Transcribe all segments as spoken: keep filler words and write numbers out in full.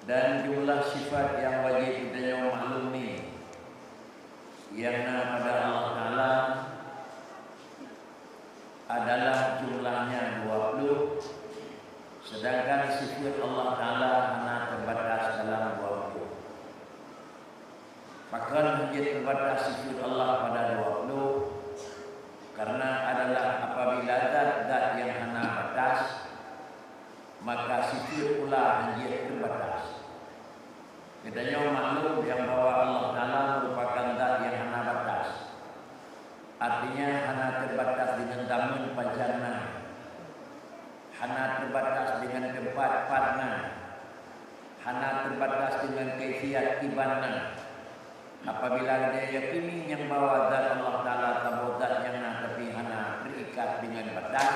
Dan jumlah sifat nyang wajéb geutanyoe maklumi nyang na pada Allah Taala adalah jumlahnya dua puluh, sedangkan sifat Allah Taala hana terbatas dalam dua puluh. Pakon hanjeuet terbatas sifat Allah pada dua puluh? Karena adalah apabila zat-zat nyang hana batas, maka sifat pula hanjeuet terbatas. Geutanyoe maklum nyang bahwa Allah Taala merupakan zat nyang hana batas. Artinya, hana terbatas dengan zaman pajan na, hana terbatas dengan tempat pat na, hana terbatas dengan kaifiat kiban na. Apabila geutanyoe yakini nyang bahwa zat Allah Taala saboh zat nyang na tapi hana terikat dengan batas,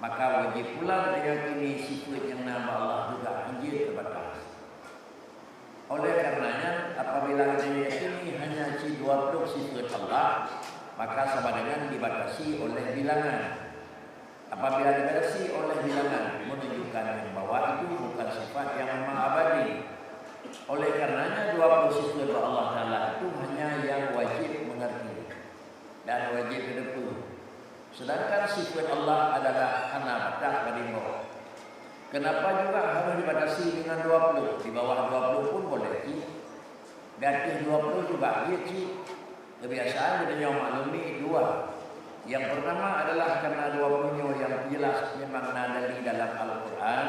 maka wajéb pula geutanyoe yakini sifat nyang na bak Allah juga hanjeuet terbatas. Oleh karenanya, apabila geutanyoe yakini hanya cit dua puluh sifat Allah, maka sama dengan dibatasi oleh bilangan. Apabila dibatasi oleh bilangan, menunjukkan bahwa itu bukan sifat yang memang abadi. Oleh karenanya, dua puluh sifat Allah Taala itu hanya yang wajib mengerti dan wajib diteupeu. Sedangkan sifat Allah adalah hana batas padum boh. Kenapa juga harus dibatasi dengan dua puluh? Di bawah dua puluh pun boleh cit. Di ateueh dua puluh juga jeuet cit. Kebiasaan geutanyoe maklumi dua. Yang pertama adalah karena dua puluh nyoe yang jelas memang na dalil dalam Al-Quran,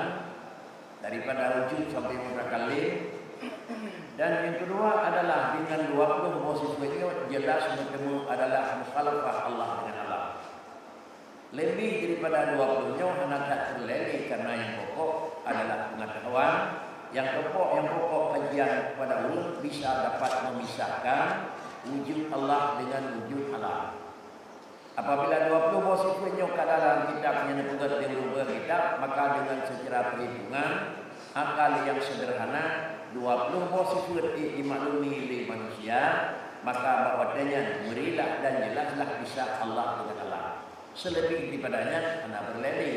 daripada wujud sampai mutakallim. Dan yang kedua adalah dengan dua puluh boh sifat nyoe jelas meuteumé adalah mukhalafah Allah dengan alam. Lebih daripada dua puluh nyoe hana that peureulée lé, karena nyang pokok adalah pengetahuan, nyang pokok, nyang pokok kajian kepada ulôn bisa dapat memisahkan wujud Allah dengan wujud alam. Apabila dua puluh boh sifat nyoe ka dalam kitab nyang neupeugét lé ureuëng kitab, maka dengan secara perhitungan akal yang sederhana, dua puluh boh sifat di, dimaklumi lé manusia, maka bak watée nyan meurilah dan jelaslah pisah Allah dengan alam. Selebih daripada nyan hana peureulée lé.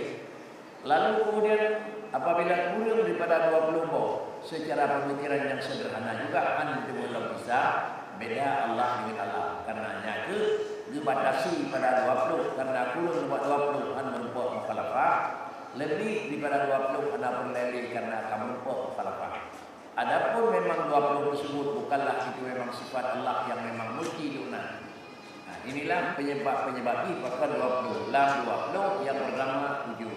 Lalu kemudian, apabila kureueng daripada dua puluh boh, secara pemikiran yang sederhana juga hana teumé lom bisa beda Allah dengan alam. Karena nyan kheueh geubatasi pada dua puluh, karena kureueng bak dua puluh hana meurumpok mukhalafah, lebih daripada dua puluh hana peureulée lé karena ka meurumpok mukhalafah. Adapun memang dua puluh tersebut bukanlah itu memang sifat Allah yang memang mesti duna. Nah, inilah penyebab-penyebab ih pakon dua puluh. Lam dua puluh yang pertama wujud.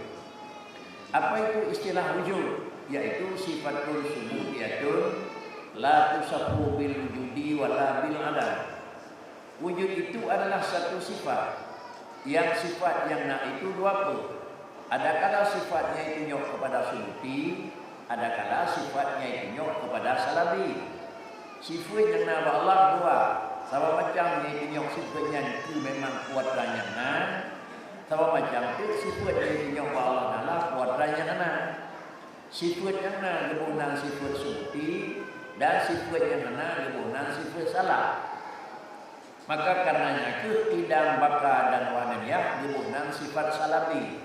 Apa itu istilah wujud? Yaitu sifatun subutiyatun la tusafu bil wujudi wala bil adam. Wujud itu adalah satu sifat, yang sifat yang na itu dua peuh. Adakala sifatnya itu nyok kepada subuti, adakala sifatnya itu nyok kepada salabi. Sifat yang na bak Allah dua, saban macam yang itu nyok sifat nyan keu memang kuat nyang na, saban macam tu sifat yang itu nyok bak Allah Taala kuat nyang na. Sifat nyang na geuboh nan sifat subuti, dan sifat nyang na geuboh nan sifat salab. Maka karenanya kheueh qidam, baqa dan wahdaniyah geuboh nan sifat salabi.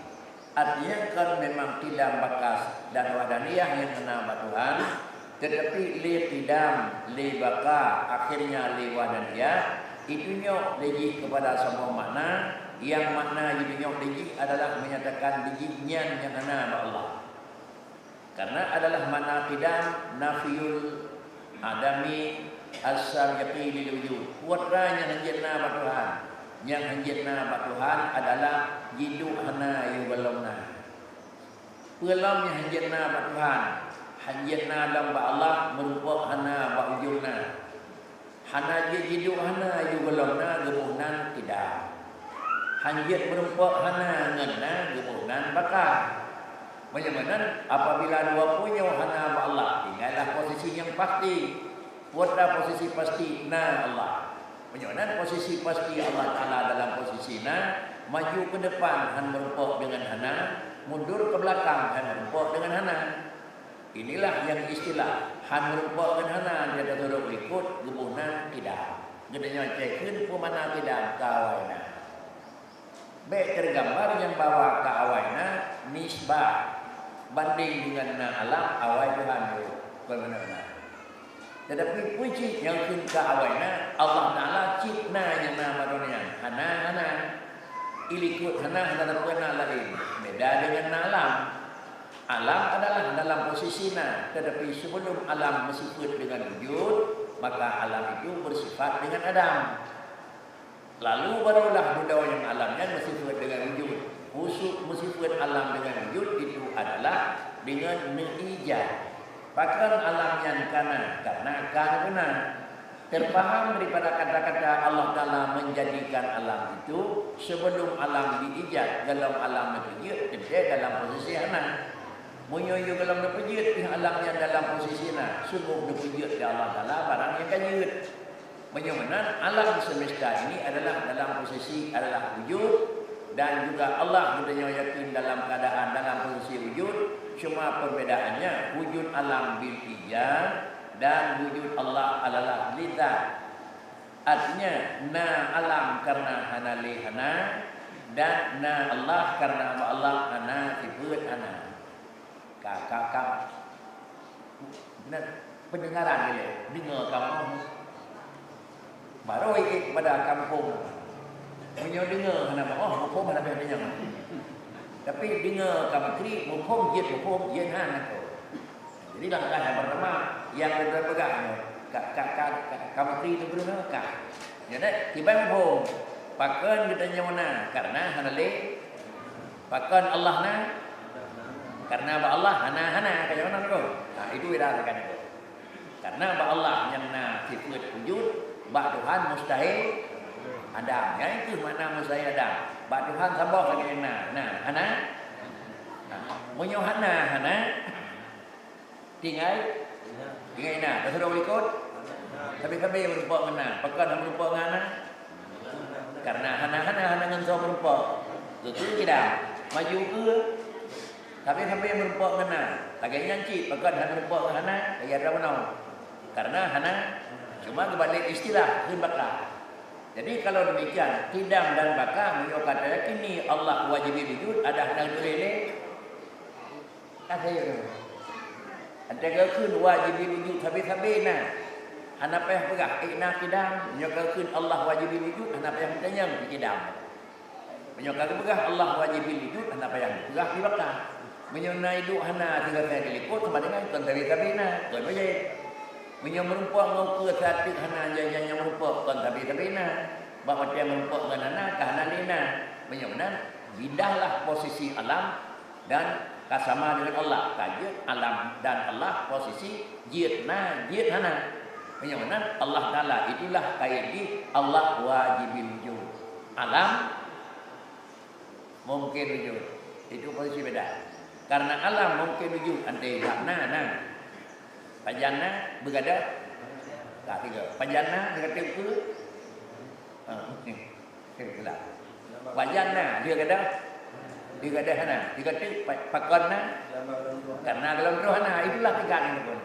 Artinya kon memang qidam, baqa dan wahdaniyah nyang na bak Tuhan, tetapi lé qidam, lé baqa, akhirnya lé wahdaniyah, itu nyok lé jih kepada saboh makna, yang makna itu nyok lé jih adalah menyatakan lé jih nyan nyang na bak Allah. Karena adalah makna qidam nafiyul adami as-sabiqi lil wujud. Peue nyang hanjeuet na bak Tuhan. Nyang hanjeuet na bak Tuhan adalah jiduek hana yôh gohlom na. Peue lom nyang hanjeuet na bak Tuhan? Hanjeuet na lom bak Allah, meurumpok hana bak ujong na. Hana jeuet jiduek hana yôh gohlom na, geuboh nan qidam. Hanjeuet meurumpok hana ngon na, geuboh nan baqa. Meunyoe meunan, apabila dua peuh nyoe hana bak Allah, tinggai lah posisi nyang pasti. Peue posisi pasti? Na Allah. Meunyoe nan posisi pasti Allah Taala dalam posisi na, maju ke depan han meurumpok dengan hana, mundur ke belakang han meurumpok dengan hana. Inilah yang istilah han meurumpok ngon hana, dia taturot likot geuboh nan qidam. Geutanyoe cek kheun peue makna qidam ka awai na. Bék teugambar nyang bahwa ka awai na nisbah bandeng dengan na alam awai Tuhan nyoe. Tetapi peue cit nyang kheun ka awai na, Allah Taala cit na nyang na baroe nyan. Hana, hana. Ilikot hana, hana teupeu na laén. Beda dengan na alam. Alam adalah dalam posisi na, tetapi sebelum alam bersifat dengan wujud, maka alam itu bersifat dengan adam. Lalu barulah dudoe nyang alam nyan meusifeuet deungon wujud. Khusyuk meusifeuet alam deungon wujud itu adalah deungon neuijad. Pakon alam nyan kana? Karena ka na beuna. Terpaham daripada kata-kata Allah Taala menjadikan alam itu, sebelum alam diijad, dalam alam neupeujeuet, teuntée dalam posisi hana. Meunyoe yue gohlom neupeujeuet pih alam nyan dalam posisi na, sungguh neupeujeuet lé Allah Taala barang nyang ka jeuet. Meunyoe meunan, alam semesta ini adalah dalam posisi adalah wujud, dan juga Allah geutanyoe yakin dalam keadaan dalam posisi wujud, cuma perbedaannya wujud alam bil ijad dan wujud Allah adalah bil zat. Artinya, na alam karena hana lé hana, dan na Allah karena bak Allah hana sifeuet hana. Ka, ka, ka. Nah, pendengaran ilée, deungoe kamoe. Baru ikut pada kampung. Meunyoe deungoe hana meu'oh, muphom hana payah deungoe. Tapi deungoe ka meukriek, muphom jeuet, muphom jeuet hana ko. Jadi langkah yang pertama, yang kita pegang, ka, ka, ka, ka, ka meukriek tu beuna ka. Jadi, kiban muphom, pakon geutanyoe na, karena hana lé. Pakon Allah na? Karena bak Allah hana, hana, ka nyang meunan ko. Ha, itu beda kan itu. Karena bak Allah nyang na sifeuet wujud, bak Tuhan mustahil adam. Nyan itu makna mustahil adam. Bak Tuhan saboh lagée nyang na. Na, hana? Ha, meunyoe hana, hana, tinggai? Tinggai na. Taseuroe likot? Sabe-sabe meurumpok ngon na. Pakon hana meurumpok ngon na? Karena hana-hana hana ngon soe meurumpok. Keu-keu kidang. Maju keu. Sabe-sabe meurumpok ngon na. Lagée nyan cit, pakon hana meurumpok ngon hana? Kaya droe meunoe. Karena hana. Cuma geubalek istilah, kheun baka. Jadi, kalau demikian, kidang dan baka, meunyoe ka tayakini Allah wajib wujud, ada hana geutuléh lé? Ka sayang. Ata geukheun wajib wujud sabe-sabe na. Hana payah peugah, "Eh, na kidang." Nyoe ka geukheun Allah wajib wujud, hana payah meutanyong keu kidang. Meunyoe ka geupeugah Allah wajib wujud, hana payah peugah di baka. Meunyoe na iduek hana sigoe di likot, sama dengan kon sabe-sabe na, kon wajib. Meunyoe meurumpok ngon ukeue sateuk hana, nyan, nyan, nyan meurumpok, kon sabe-sabe na. Bak watée meurumpok ngon hana, ka hana lé na. Meunyoe meunan, pindahlah posisi alam dan ka sama dengan Allah. Ka jeuet alam dan Allah posisi jeuet na, jeuet hana. Meunyoe meunan, Allah Taala itulah kayée jih Allah wajibul wujud. Alam mungkin wujud. Itu posisi beda. Karena alam mungkin wujud, andai na, na. Pajan na, beugadôh. Ka tiga. Pajan na, tiga tiga. Ha, mungkin. Okey, itulah. Pajan na, dia kata, dia kata hana. Dia kata pa-, pakon na, karena dalam roh hana. Itulah tiga ni pun.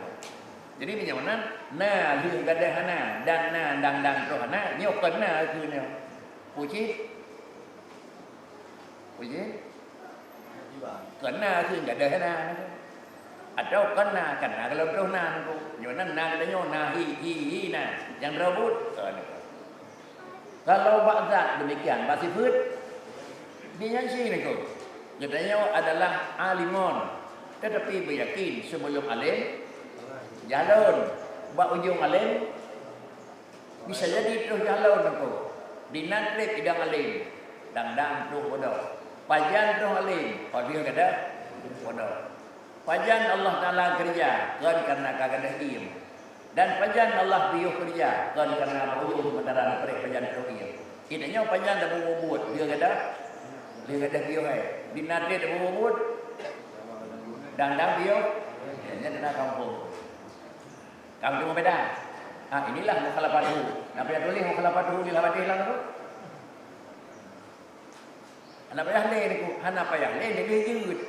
Jadi, meunyoe meunan, na, dia kata hana, dan na, dang, dang roh hana, nyoe kon na, keu nyoe. Puji? Puji? Kon na kheun gadôh na. Atawa kon na, kon na gohlom troh na niko. Nyoe na, na geutanyoe na, hi, hi, hi na. Nyang droe buet, kon niko. Kalau bak zat demikian, bak sifeuet, di nyan si niko. Geutanyoe adalah alimon, tetapi beuyakin sebelum alim, jalan bak ujong alim, bisa jadi troh jalan niko. Di nan treb idang alim, dang-dang troh bodoh. Pajan troh alim, oh dia kata bodoh. Pajan Allah Taala keureuja, kon karena ka gadôh iem. Dan pajan Allah piôh keureuja, kon karena bak ujong sementara neupreh pajan troh iem. Geutanyoe pajan tapubuet, dia kata, dia kata piôh hai. Di nan treb tapubuet, dang-dang piôh, nyan na kampung. Kamu cuma beda. Ha, inilah mukhalafatuhu. Napa nyang tuléh mukhalafatuhu di lam hadis lam tu? Hana payah lé niku, hana payah lé, lé jeuet.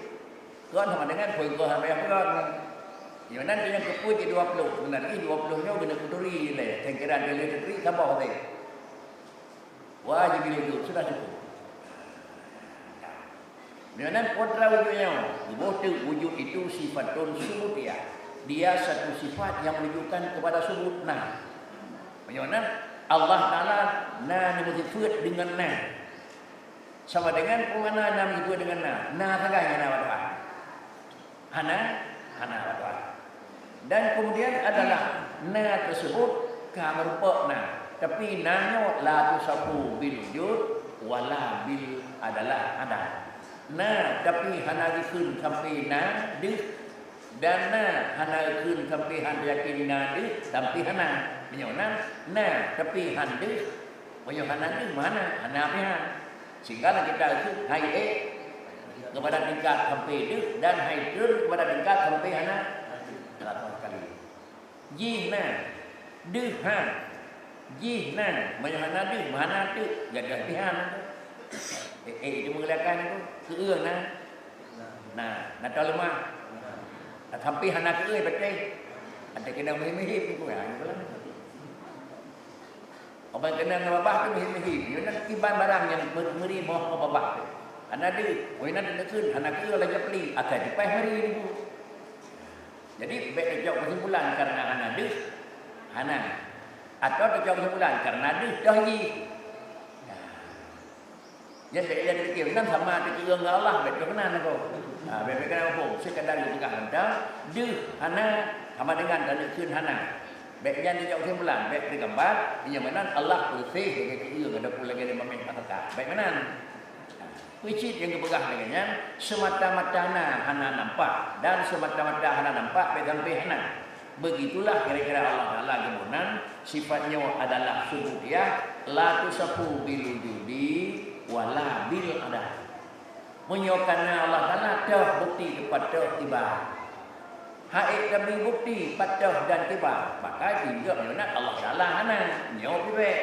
Kon sama dengan poin ko hana payah peugah. Nyoe nan tu nyang keupeue cit dua ploh. Sebenarnya dua ploh nyoe geuneuk kuturi lé. Saya kira dia lé kuturi saboh teh. Wajib wujud, sudah cukup. Nyoe nan putra wujud nyoe, geuboh teuk wujud itu sifatun subutiyah. Dia satu sifat yang menunjukkan kepada subut na. Meunyoe na, Allah Taala na neumeusifeuet deungon na. Sama dengan peumana na meusifeuet deungon na. Na sagai nyang na bak Tuhan. Hana, hana bak Tuhan. Dan kemudian adalah na tersebut ka meurumpok na. Tapi na nyoe la tusafu bil wujud wala bil adalah ada. Na, tapi hana geukheun sampai na deuh. Dan na, hana geukheun sampai han yakin na deuh, sampai hana. Meunyoe na, na, tapi han deuh. Meunyoe hana deuh, mana? Hana pih han. Sehingga lam kitab tu, hai ék kepada tingkat sampai deuh dan hai treun kepada tingkat sampai hana. Salah satu kali. Jih na, deuh han. Jih na, meunyoe hana deuh, hana teuk, gadôh pih han. Ék, ék, itu menggelakkan itu, keueung na. Nah, na teuleumah. Sampai hana keueung, beutôi. Ada kena mihip-mihip ni, kurang. Orang kena ngon babah tu mihit-mihit. Nyoe nan kiban barang nyang me-, meuri moh ngon babah tu. Hana deuh. Nyoe nan teuneukheun, hana keu lagèe pli. Akai dipaih meuri ni bu. Jadi, bèk teucok kesimpulan karena hana deuh, hana. Atau teucok kesimpulan karena deuh, toh jih. Nah. Nyan bèk lé tapikir, nyan sama teukeureueng ngon Allah, bèk keunan ko. Ha, bèk, bèk keunan ko. Sekadar geupeugah mantong, deuh hana sama dengan taneukheun hana. Bèk nyan teucok kesimpulan, bèk teugambar, meunyoe meunan Allah peuleuseh lagèe keureueng ataupun lagèe lé mamèh masyarakat. Bèk meunan. Ha, peue cit nyang geupeugah lagèe nyan, semata-mata na hana nampak, dan semata-mata hana nampak bèk sampai hana. Begitulah kira-kira Allah Taala geuboh nan, sifat nyoe adalah subutiyah, la tusafu bil wujudi wala bil adam. Meunyoe kana Allah Taala toh bukti teupatoh kiban. Hai ék tabri bukti patoh dan kiban, maka jeuet nyoe nan Allah Taala hana, nyoe pih bèk.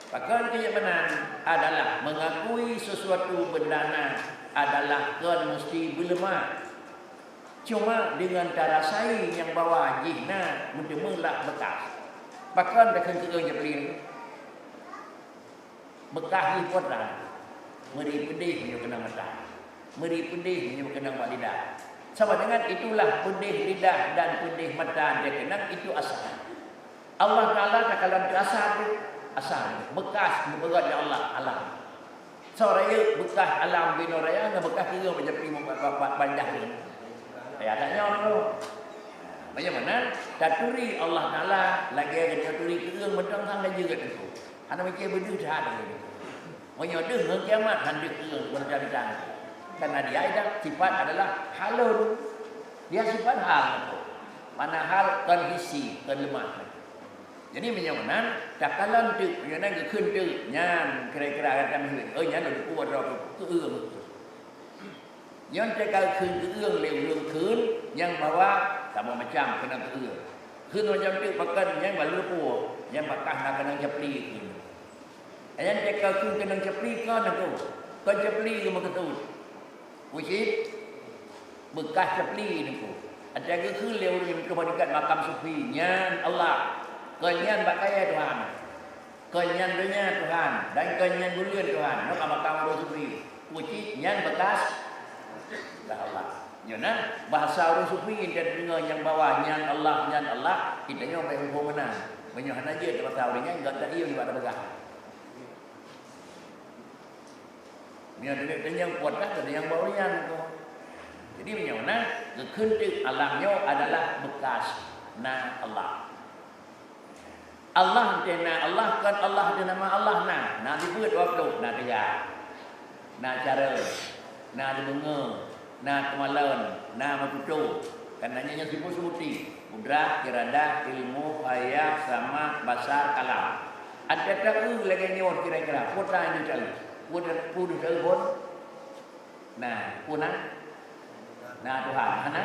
Pakon keu jeuet meunan adalah mengakui sesuatu benda na adalah kon meusti beuleumah. Cuma deungon tarasai nyang bahwa jih na meuteumé lah beukas. Pakon takheun keu ureueng Jabli nyoe? Beukas jih peue teuma? Meuri peudeh meunyoe keunong mata. Meuri peudeh meunyoe keunong bak lidah. Sama dengan itulah peudeh lidah dan peudeh mata dia keunong itu asai. Allah Taala takalon teu asai, asai, beukas geupeugöt lé Allah, alam. Soe rayeuk beukas alam binoe raya ngon beukas ureueng bak Jabli, bak, bak, bak, bak bandah nyan. Ya, tak nyoe tu. Bagaimana? Taturi Allah Taala lagèe geutanyoe turi keu ureueng mantong sang ka jeuet teungku. Hana meucé beudeuh that lagèe nyoe. Meunyoe deuh ngon kiamat, han deuh ureueng beureudah bidang. Karena dia ada sifat adalah halun. Dia sifat hal. Mana hal kon hissi, kon leumah. Jadi meunyoe meunan, takalon teuk, meunyoe nan geukheun teuk, nyan kira-kira gata meuheuet. Oh, nyan lôn kuat droe keu ureueng. Nyan teuka kheun keu ureueng lé ureueng kheun nyang bahwa saboh macam keunong keu ureueng. Kheun macam teuk pakon nyang balu leupue, nyang beukas na keunong Jabli kheun. Nyan teuka kheun keunong Jabli kon aku. Kon Jabli keu meukeusut. Meucit beukas Jabli niko. Ada geukheun lé ureueng niko bak tingkat makam sufi, nyan Allah. Kon nyan bak kayèe Tuhan. Kon nyan donya Tuhan, dan kon nyan buleuen Tuhan, nyoe ka makam ureueng sufi. Pucit nyan beukas lah Allah. Nyoe na, bahasa ureueng sufi nyang tadeungoe nyang bahwa nyan Allah, nyan Allah, geutanyoe bèk muphom meunan. Meunyoe hana jeuet bahasa ureueng nyan, gata iem nibak tapeugah. Meunyoe teunyang puet lah, teunyang bak ureueng nyan tu. Jadi meunyoe na, geukheun teuk alam nyoe adalah beukas na Allah. Allah teuh na Allah, kon Allah teuh nama Allah na. Na sifeuet dua ploh, na teuga, na carông, na teubeungoe, na teumalon, na meututoe. Karena nyan nyang sifeuet sebuti, kudrah, iradah, ilmu, hayah, sama, basar, kalam. Ada taeu lagèe nyoe kira-kira, peue ta nyang taeu? Peue ta-, peue ta taeu phon? Na, peue na? Na Tuhan, hana?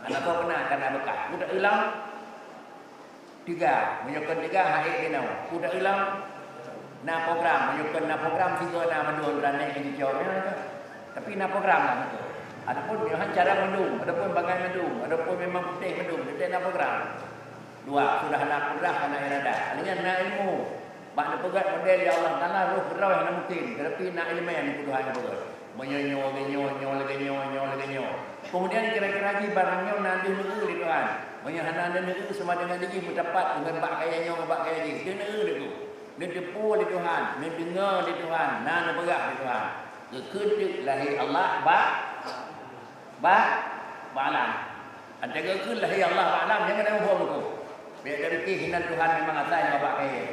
Hana keu peue na, karena beukas. Peue ta eu lom? Teuga, meunyoe kon teuga, hai binoe. Peue ta eu lom? Na program, meunyoe kon na program, sigoe na mandum ranéh nyang jicok, ya. Tapi na program lah, beutôi. Adapun meunyoe han carông mandum, adapun bangai mandum, adapun memang putéh mandum, teuntèe na program. Dua, sudah na kudrah, na iradah. Akhirnya na ilmu. Bak neupeugöt model ya Allah Taala roh keudroe hana mungkin, tetapi na ileumèe nyan Tuhan geupeugöt. Meunyoe nyoe lagée nyoe, nyoe lagée nyoe, nyoe lagée nyoe. Keumudian kira-kira jih barang nyoe na deuh neueu lé Tuhan. Meunyoe hana deuh neueu, sama deungon jih meutapat deungon bak kayée nyoe ngon bak kayée jih. Deuh neueu lé Tuhan. Neuteupeue lé Tuhan, neudeungoe lé Tuhan, na neupeugah lé Tuhan. Geukheun teuk lahé Allah bak, bak, bak alam. Antara geukheun lahé Allah bak alam, nyan keuneuk muphom lé Tuhan. Bék tapiké hinan Tuhan memang asai ngon bak kayée.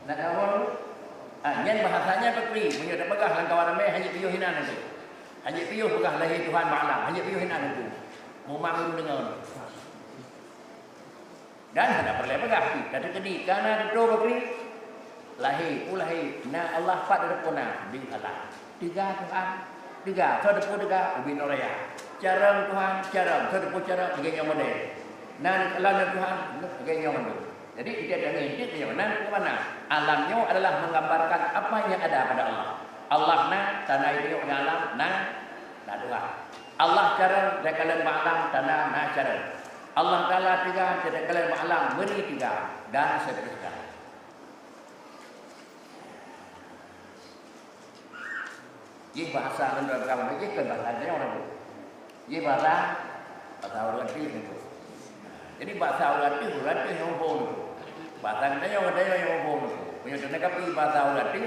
Na kawan? Ah, nyan bahasanya pakri. Meunyoe tapeugah lam kawan ramé, hana piôh hinan lagée. Hana piôh peugah lahé Tuhan bak alam, hana piôh hinan lagée. Mumang ureuëng deungoe. Dan hana peureulée peugah pih, ka teukeudi, ka na tutoe pakri. Lahé, peue lahé, na Allah pat teupeue na, di alam. Teuga Tuhan, teuga, soe teupeue teuga, ubé nuraya. Carông Tuhan, carông, soe teupeue carông, lagée nyoe model. Na lam Tuhan, lagée nyoe mandum. Jadi, kita jangan hidup yang mana, ke mana. Alam nyoe adalah menggambarkan apa yang ada pada Allah. Allah na, tanda itu yang alam, na, na Tuhan. Allah carông, takalon bak alam, tanda na carông. Allah Taala teuga, takalon bak alam, meuri teuga, dan seterusnya. Jih bahasa ngon ureuëng agam, jih kon bahasa Jawa tu. Jih bahasa, bahasa ureuëng Aceh tu. Jadi bahasa ureuëng Aceh, ureuëng Aceh nyang muphom tu. Bahasa geutanyoe, geutanyoe nyang muphom tu. Meunyoe teuka pi bahasa ureuëng Aceh,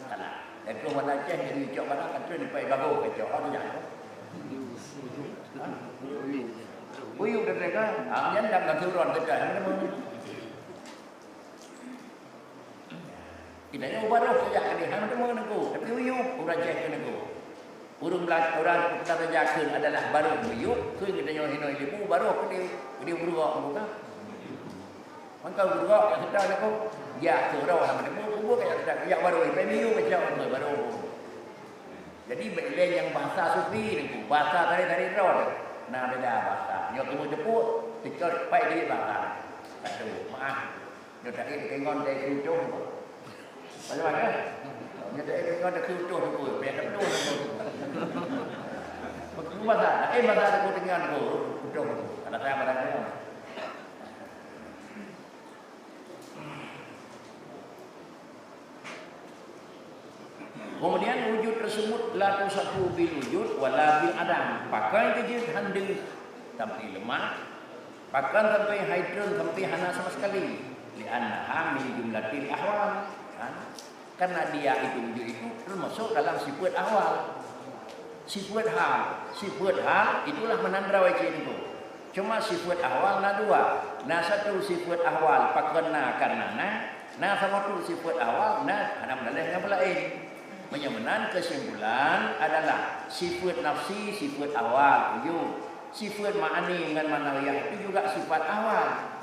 salah. Dan tu bahasa Aceh jadi cok barang, kan tu dipai bagoe, kacok, oh, tu jangan. Buyuk dan mereka, ah, nyan dah ganti uron kita. Kita nyoe baroh saja ka deh, hana teuma neugô, tapi uyueb ureuëng Aceh keu neugô. Ureuëng Bela-, ureuëng Kuta Raja kheun adalah baroh miyueb, kheun geutanyoe hinoe ilmu, baroh keu di, keu di beureuok muka. Mangka beureuok jak seutang neugô, jak keu uroe hana teuma, kubur ka jak seutang, jak baroh ipai miyueb ka cok baroh. Jadi bèk ilée nyang bahasa sufi neugô, bahasa tari-tari droe. Na beda bahasa. Nyoe teuma teupeue, teucok pai di bahasa. Aduh, maaf. Nyoe tadi teukeungon dari Krucung. Macam mana? Nyoe tadi teukeungon dari Krucung tu, biasa betul tu. Betul bahasa, eh, bahasa tu teukeungon tu, Krucung tu. Kalau saya barang tu. Kemudian wujud tersebut la tusaffu bil wujud wala bil adam. Pakon keu jeuet han deuh sampai leumah, pakon sampai hai treun sampai hana sama sekali. Li'annaha min jumlatil ahwal. Kan? Karena dia itu wujud itu termasuk dalam sifat ahwal. Sifat hal, sifat hal itulah meunan droe cit nyoe. Cuma sifat ahwal na dua. Na satu sifat ahwal pakon na karena na, na saboh tu sifat ahwal na hana meudaleh ngon peulaén. Meunyoe meunan, keusimpulan adalah sifat nafsi sifat ahwal, tujoh. Sifat ma'ani ngon ma'nawiyah itu juga sifat ahwal.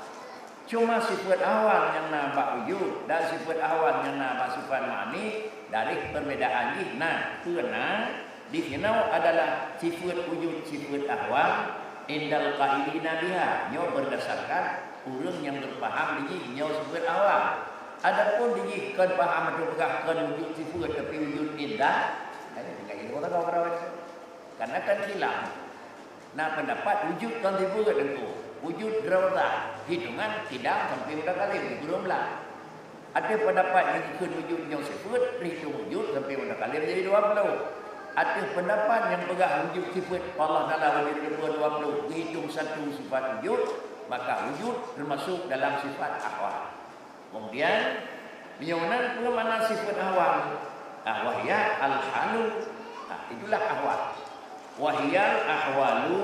Cuma sifat ahwal nyang na bak wujud dan sifat ahwal nyang na bak sifat ma'ani, dari perbedaan jih na, peue na, di sinoe adalah sifat wujud, sifat ahwal, indal qailina biha, nyoe berdasarkan ureuëng nyang beupaham di jih nyoe sifat ahwal. Adapun di jih kon paham atau peugah kon wujud sifat, tapi wujud indah, eh, tinggai ilmu tak kau ketahui. Karena kan khilaf. Na pendapat wujud kon sifat teungku, wujud droe zat, hitungan kidam sampai mutakalim, di gureueng blah. Ateueh pendapat nyang jikheun wujud nyoe sifat, hitung wujud sampai mutakalim jadi dua puluh. Ateueh pendapat nyang peugah wujud sifat Allah Taala wujud teungku dua puluh, dihitung satu sifat wujud, maka wujud termasuk dalam sifat ahwal. Kemudian, meunyoe meunan peue makna sifat ahwal? Ah, wahya al-halu. Ah, itulah ahwal. Wahyal ahwalu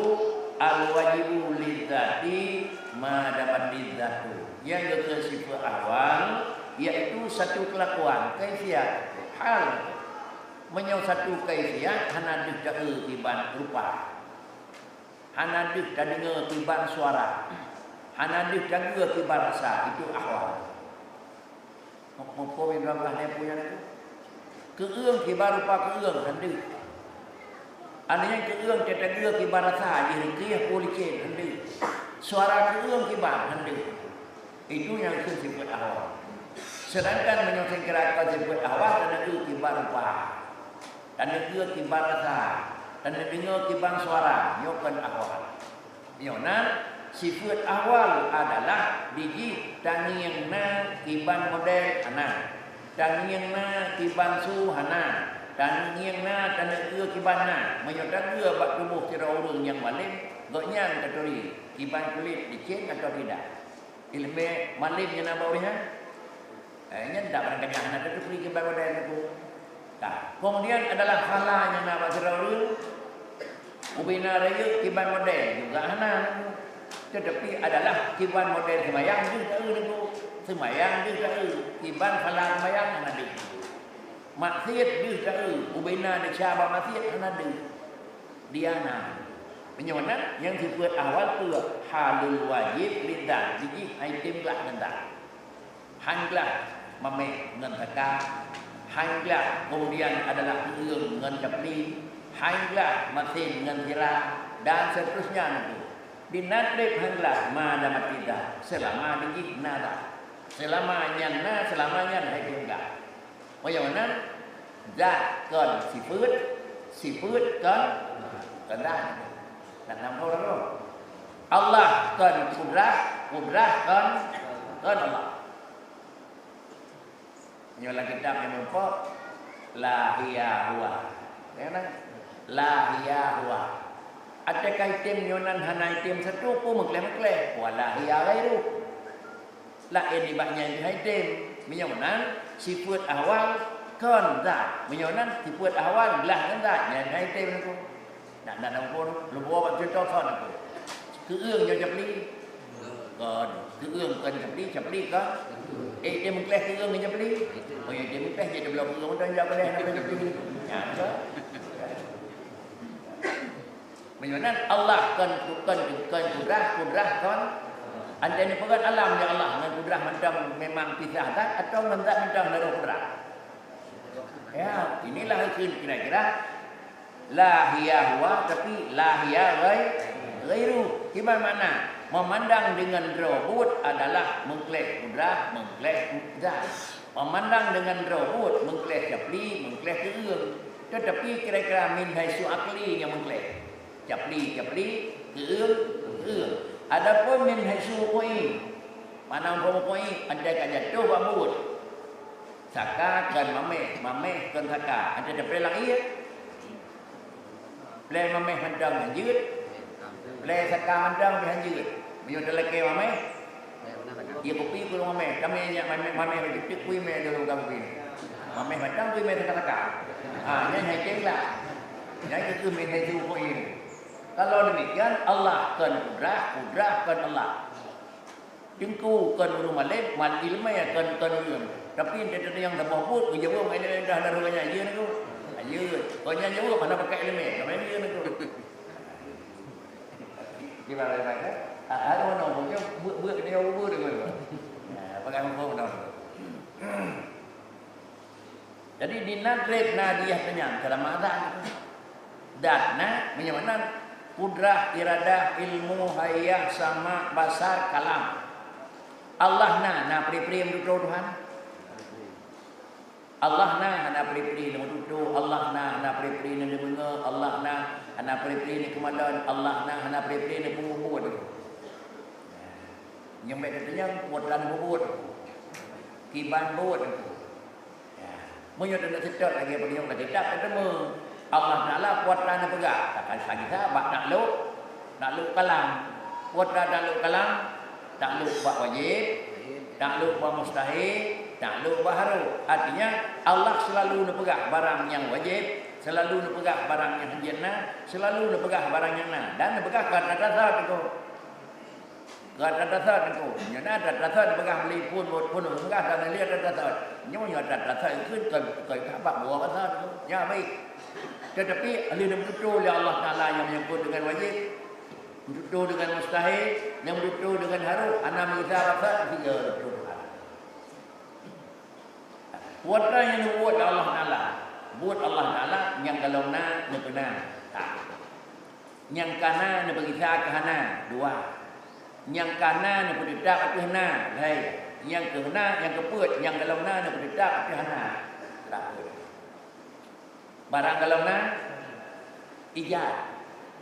al-wajibu lidzati ma damat lidzatu. Nyang geukheun sifat ahwal, yaitu satu kelakuan, kaifiat, hal. Meunyoe satu kaifiat hana deuh taeu kiban rupa. Hana deuh tadeungoe kiban suara, hana deuh tageue kiban rasa, itu ahwal. Muphom lé droe blah nyan peue nyan? Keueung kiban rupa keueung, hana deuh. Aneuëk nyan keueung tatageue kiban rasa, jih reukieh peue licén, hana deuh. Suara keueung kiban, hana deuh. Itu nyang kheun sifat ahwal. Sedangkan meunyoe seukeura kon sifat ahwal, taneuk kiban rupa, taneuk kiban rasa, taneuk deungoe kiban suara, nyoe kon ahwal. Nyoe nan, sifat ahwal adalah di jih tangieng na kiban model hana. Tangieng na kiban su hana, tangieng na taneuk eu kiban na. Meunyoe tageue bak tuboh sidroe ureuëng nyang malem, gobnyan taturi kiban kulét licén atau tidak. Ileumé malem nyang na bak ureuëng nyan, eh, nyan dak barang gajah na taturi kiban model tu. Nah, kemudian adalah phala nyang na bak sidroe ureuëng. Ubena rayeuk kiban model juga hana. Tetapi adalah kiban model seumayang deuh taeu niko. Seumayang deuh taeu. Kiban phala seumayang hana deuh. Maksiat deuh taeu. Ubena desya bak maksiat hana deuh. Dia na. Meunyoe meunan, nyang sifeuet awal tu halul wajib lidzat. Jih hai tem glah ngon zat. Han glah maméh ngon saka, han glah kemudian adalah keueung ngon capli, han glah masén ngon sira, dan seterusnya niko. Di na treb han glah ma damat idah, seulama di jih na dah. Seulama nyan na, seulama nyan hai tem glah. Meunyoe meunan, zat kon sifeuet, sifeuet kon, kon zat. Dan nam Allah kon kudrah, kudrah kon, kon Allah. Nyoe lam kitab nyang meurumpok, la hiya huwa. Ya kan? La hiya huwa. Ada kaitem nyoe nan hana item satu pun meukleh-meukleh. Wala hiya ghairu. Laén nibak nyan hai tem. Meunyoe meunan, sifeuet awal kon zat. Meunyoe meunan, sifeuet awal glah ngon zat. Nyan hai tem niko. Nak, nak, nak ukur, leuboh bak contoh kon aku. Keueung nyoe capli. Kon. Keueung kon capli, capli kon. Eh, dia meukleh keueung ngon capli. Oh, ya, dia meukleh je, dia belom keueung, dia jak boleh nak capli. Ya, betul. Meunyoe nan Allah kon, kon, kon kudrah, kudrah kon. Andai neupeugah alam ya Allah ngon kudrah mantong memang pisah zat atau ngon zat mantong na roh kudrah. Ya, inilah kira-kira La hiya huwa, tapi la hiya ghai-, ghairu. Kiban makna? Memandang dengan droe buet adalah meukleh kudrah, meukleh zat. Memandang dengan droe buet meukleh capli, meukleh keueung. Tetapi kira-kira min haitsu aqli nyang meukleh. Capli, capli, keueung, keueung. Adapun min haitsu wuqu'i, makna wuqu'i, andai ka jatuh bak buet. Saka kon maméh, maméh kon saka. Ada teupeue lagèe? Plè maméh mantong hanjeuet. Plè saka mantong pih hanjeuet. Meunyoe talakèe maméh, ya kupi pun maméh. Kami nyak maméh, maméh baju tik kui mé dulu ka kupi. Maméh mantong kui mé saka-saka. Ha, nyan hai ceng lah. Nyan keuh mé hai tu poin. Kalau demikian, Allah kon kudrah, kudrah kon Allah. Teungku kon ureueng malém, mal ileumèe kon, kon ureueng. Tapi enteuk teudeung saboh buet, geujaweueb ngon ileumèe dah lalu nyan, "Ye, Teungku." "Ye." Kon nyan jaweueb hana pakai ileumèe, sama ye, Teungku. Gimana, Teungku? Ah, anu, anu, buet, buet kena jaweueb, Teungku. Nah, pakai hukum dah. Jadi, di na trép na di yah teuh nyan, seulama zat. Zat na, meunyoe meunan, kudrah, iradah, ilmu, hayah, sama, basar, kalam. Allah na, na pri-pri meututoe Tuhan? Allah na, hana pri-pri neumeututoe, Allah na, hana pri-pri neudeungoe, Allah na, hana pri-pri neukeumalon, Allah na, hana pri-pri neupeubuet. Nyang bèk teunyang, peue teuma neupeubuet. Kiban buet. Ya. Meunyoe taneuk seutôt lagèe peunyoe lam kitab, tateumé Allah Taala peue teuma neupeugah. Takasa gisa bak taklok, taklok kalam. Peue teuma taklok kalam, taklok bak wajéb, taklok bak mustahil, taklok bak harôh. Artinya, Allah seulalu neupeugah barang nyang wajéb, seulalu neupeugah barang nyang hanjeuet na, seulalu neupeugah barang nyang na, dan neupeugah ka tatasot teungku. Ka tatasot teungku. Nyoe na tatasot peugah beli phon, phon peugah dan lé tatasot. Nyoe, nyoe tatasot keu, keu, keu bak buah tasot teungku. Nyan baik. Tetapi lheueh neututoe lé Allah Taala nyang menyangkut dengan wajib, neututoe dengan mustahil, nyang neututoe dengan harôh, hana meugisa tasot, tiga tutoe. Peue nyang neubuet lé Allah Taala? Buet Allah Taala nyang golom na neupeuna. Nyang ka na neupeugisa keu hana, dua. Nyang ka na neupeuteutap ateueh na, lhèe. Nyang keu na, nyang keupeuet, nyang golom na neupeuteutap ateueh hana, lapan. Barang golom na, ijad.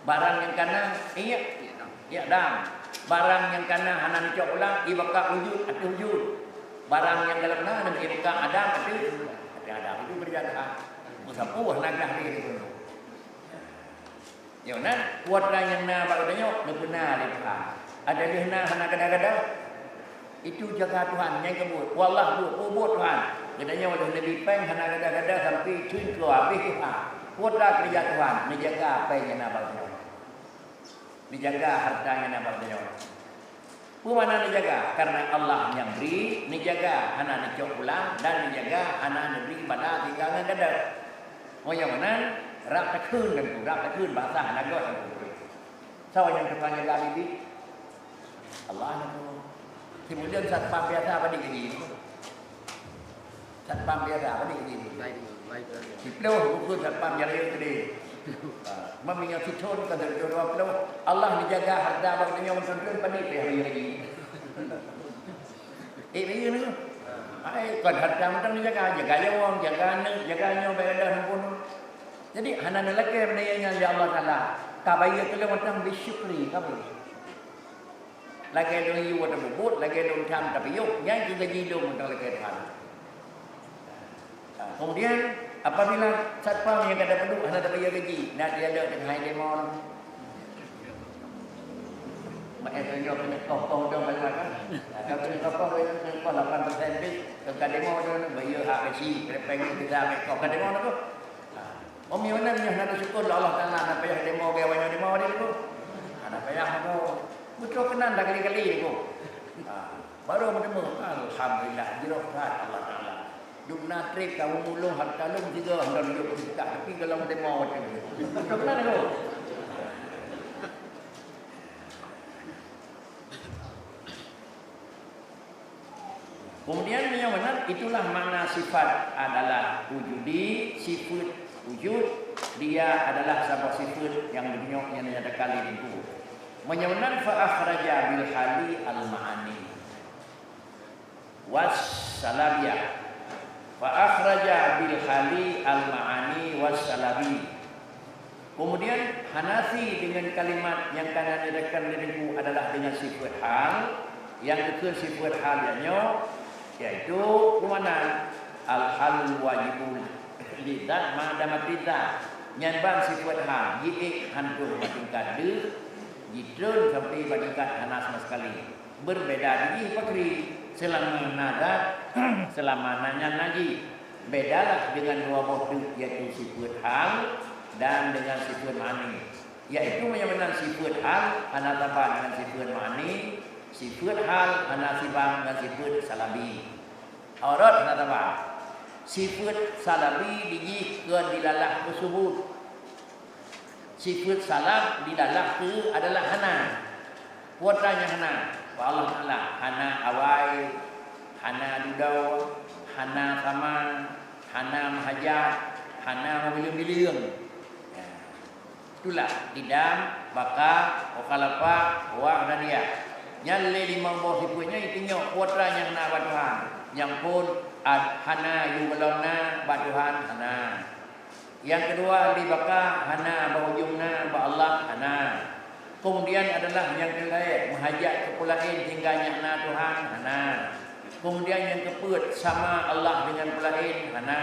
Barang nyang ka na, i'dam. Barang nyang ka na hana neucok pulang, ibaka wujud ateueh wujud. Barang nyang galak na, neubi buka Adam, ateueh, ateueh Adam. Itu keureuja Tuhan. Meusapeue hana gadah lé. Nyoe na, kuasa nyang na bak geutanyoe neupeuna lé Tuhan. Ada lheueh na hana gadah-gadah, itu jaga Tuhan nyang keubuet. Wallah buet, buet Tuhan. Geutanyoe lheueh neubi péng hana gadah-gadah sampai cun keu habéh Tuhan. Kuasa keureuja Tuhan, neujaga péng nyang na bak geutanyoe. Neujaga harta nyang na bak geutanyoe. Peue makna neujaga? Karena Allah nyang bri, neujaga hana neucok pulang, dan neujaga hana neubri bala tinggai ngon gadoh. Meunyoe meunan, rab takheun Teungku, rab takheun, bahasa hana göt Teungku. Soe nyang tukang jaga bibi? Allah Teungku. Sibuleuen satpam biasa padit gaji? Satpam biasa padit gaji? Siploh, bukon satpam jalan gede. Ha, meunyoe sithon ka dua ploh. Allah neujaga harta bak geutanyoe meuthon-thon, padit payah bayeue gaji? Eh, bayeue ni. Hai, kon harta mantong neujaga, jaga nyawöng, jaga aneuk, jaga nyoe, bayeue dah numpun. Jadi, hana neulakée benda nyan lé Allah Taala. Ka bayeue teuh lé mantong bisyukri, ka boleh. Lagée lôn yue tapubuet, lagée lôn tham tapiôh, nyan keuh gaji lôn mantong lagée Tuhan. Kemudian, apabila satpam nyang ka tapeuduek hana tabayeue gaji, na dialog deungon hai demo. Mak eh tunjuk keuneuk koh-koh dong bak luwa kan? Ka keuneuk koh-koh, keuneuk koh lapan persen pih, ka demo dong, bayeue hak gaji, keuneuk péng kita ambil koh ka demo tu. Ha. Umi Manem nyoe hana teusyukur lé Allah Taala, hana payah demo, gaya banyak demo tadi tu. Hana payah aku. Beutôi keunan dah kali-kali aku. Ha. Baru meuteumeung, alhamdulillah, jroh that Allah Taala. Dum na trép ka meumulông hareuta lôn tiga hana lôn jok, tapi golom demo watèe nyoe. Beutôi keunan aku. Kemudian meunyoe meunan, itulah makna sifat adalah wujudi, sifat wujud, dia adalah saboh sifat nyang dunia nyang dinyatakan lé Teungku. Meunyoe meunan, fa akhraja bil hali al ma'ani was salabiyah. Fa akhraja bil hali al ma'ani was salabi. Kemudian, hana si dengan kalimat nyang ka na diadakan lé Teungku adalah dengan sifat hal, nyang geukheun sifat hal nyan nyoe, yaitu peue makna al-halul wajibul li dzat ma damat dzat. Nyan ban sifat hal, jiék hantom bak tingkat deuh, jitreun sampai bak tingkat hana sama sekali. Berbeda jih pakri, selama na zat, selama na nyan na jih. Bedalah dengan dua boh deuh, yaitu sifat hal dan dengan sifat ma'ani. Yaitu meunyoe meunan sifat hal hana saban dengan sifat ma'ani, sifat hal hana siban dengan sifat salabi. Aurat hana saban. Sifat salabi dijih keu dilalah keu subut. Sifat salab dilalah keu adalah hana. Peue nyang hana? Bak Allah Taala hana awai, hana dudoe, hana sama, hana meuhajat, hana meubileung-bileung. Ya. Itulah qidam, baqa, mukhalafah, wahdaniyah. Nyan lé limong boh sifat nyan, inti nyoe peue nyang na bak Tuhan. Nyang phôn, ad-, hana yue gohlom na bak Tuhan, hana. Nyang keudua, li baqa hana, bak ujong na, bak Allah hana. Keumudian adalah nyang keulhèe, meuhajat keu peue laén sehingga nyan na Tuhan, hana. Keumudian nyang keupeuet, sama Allah deungon peue laén, hana.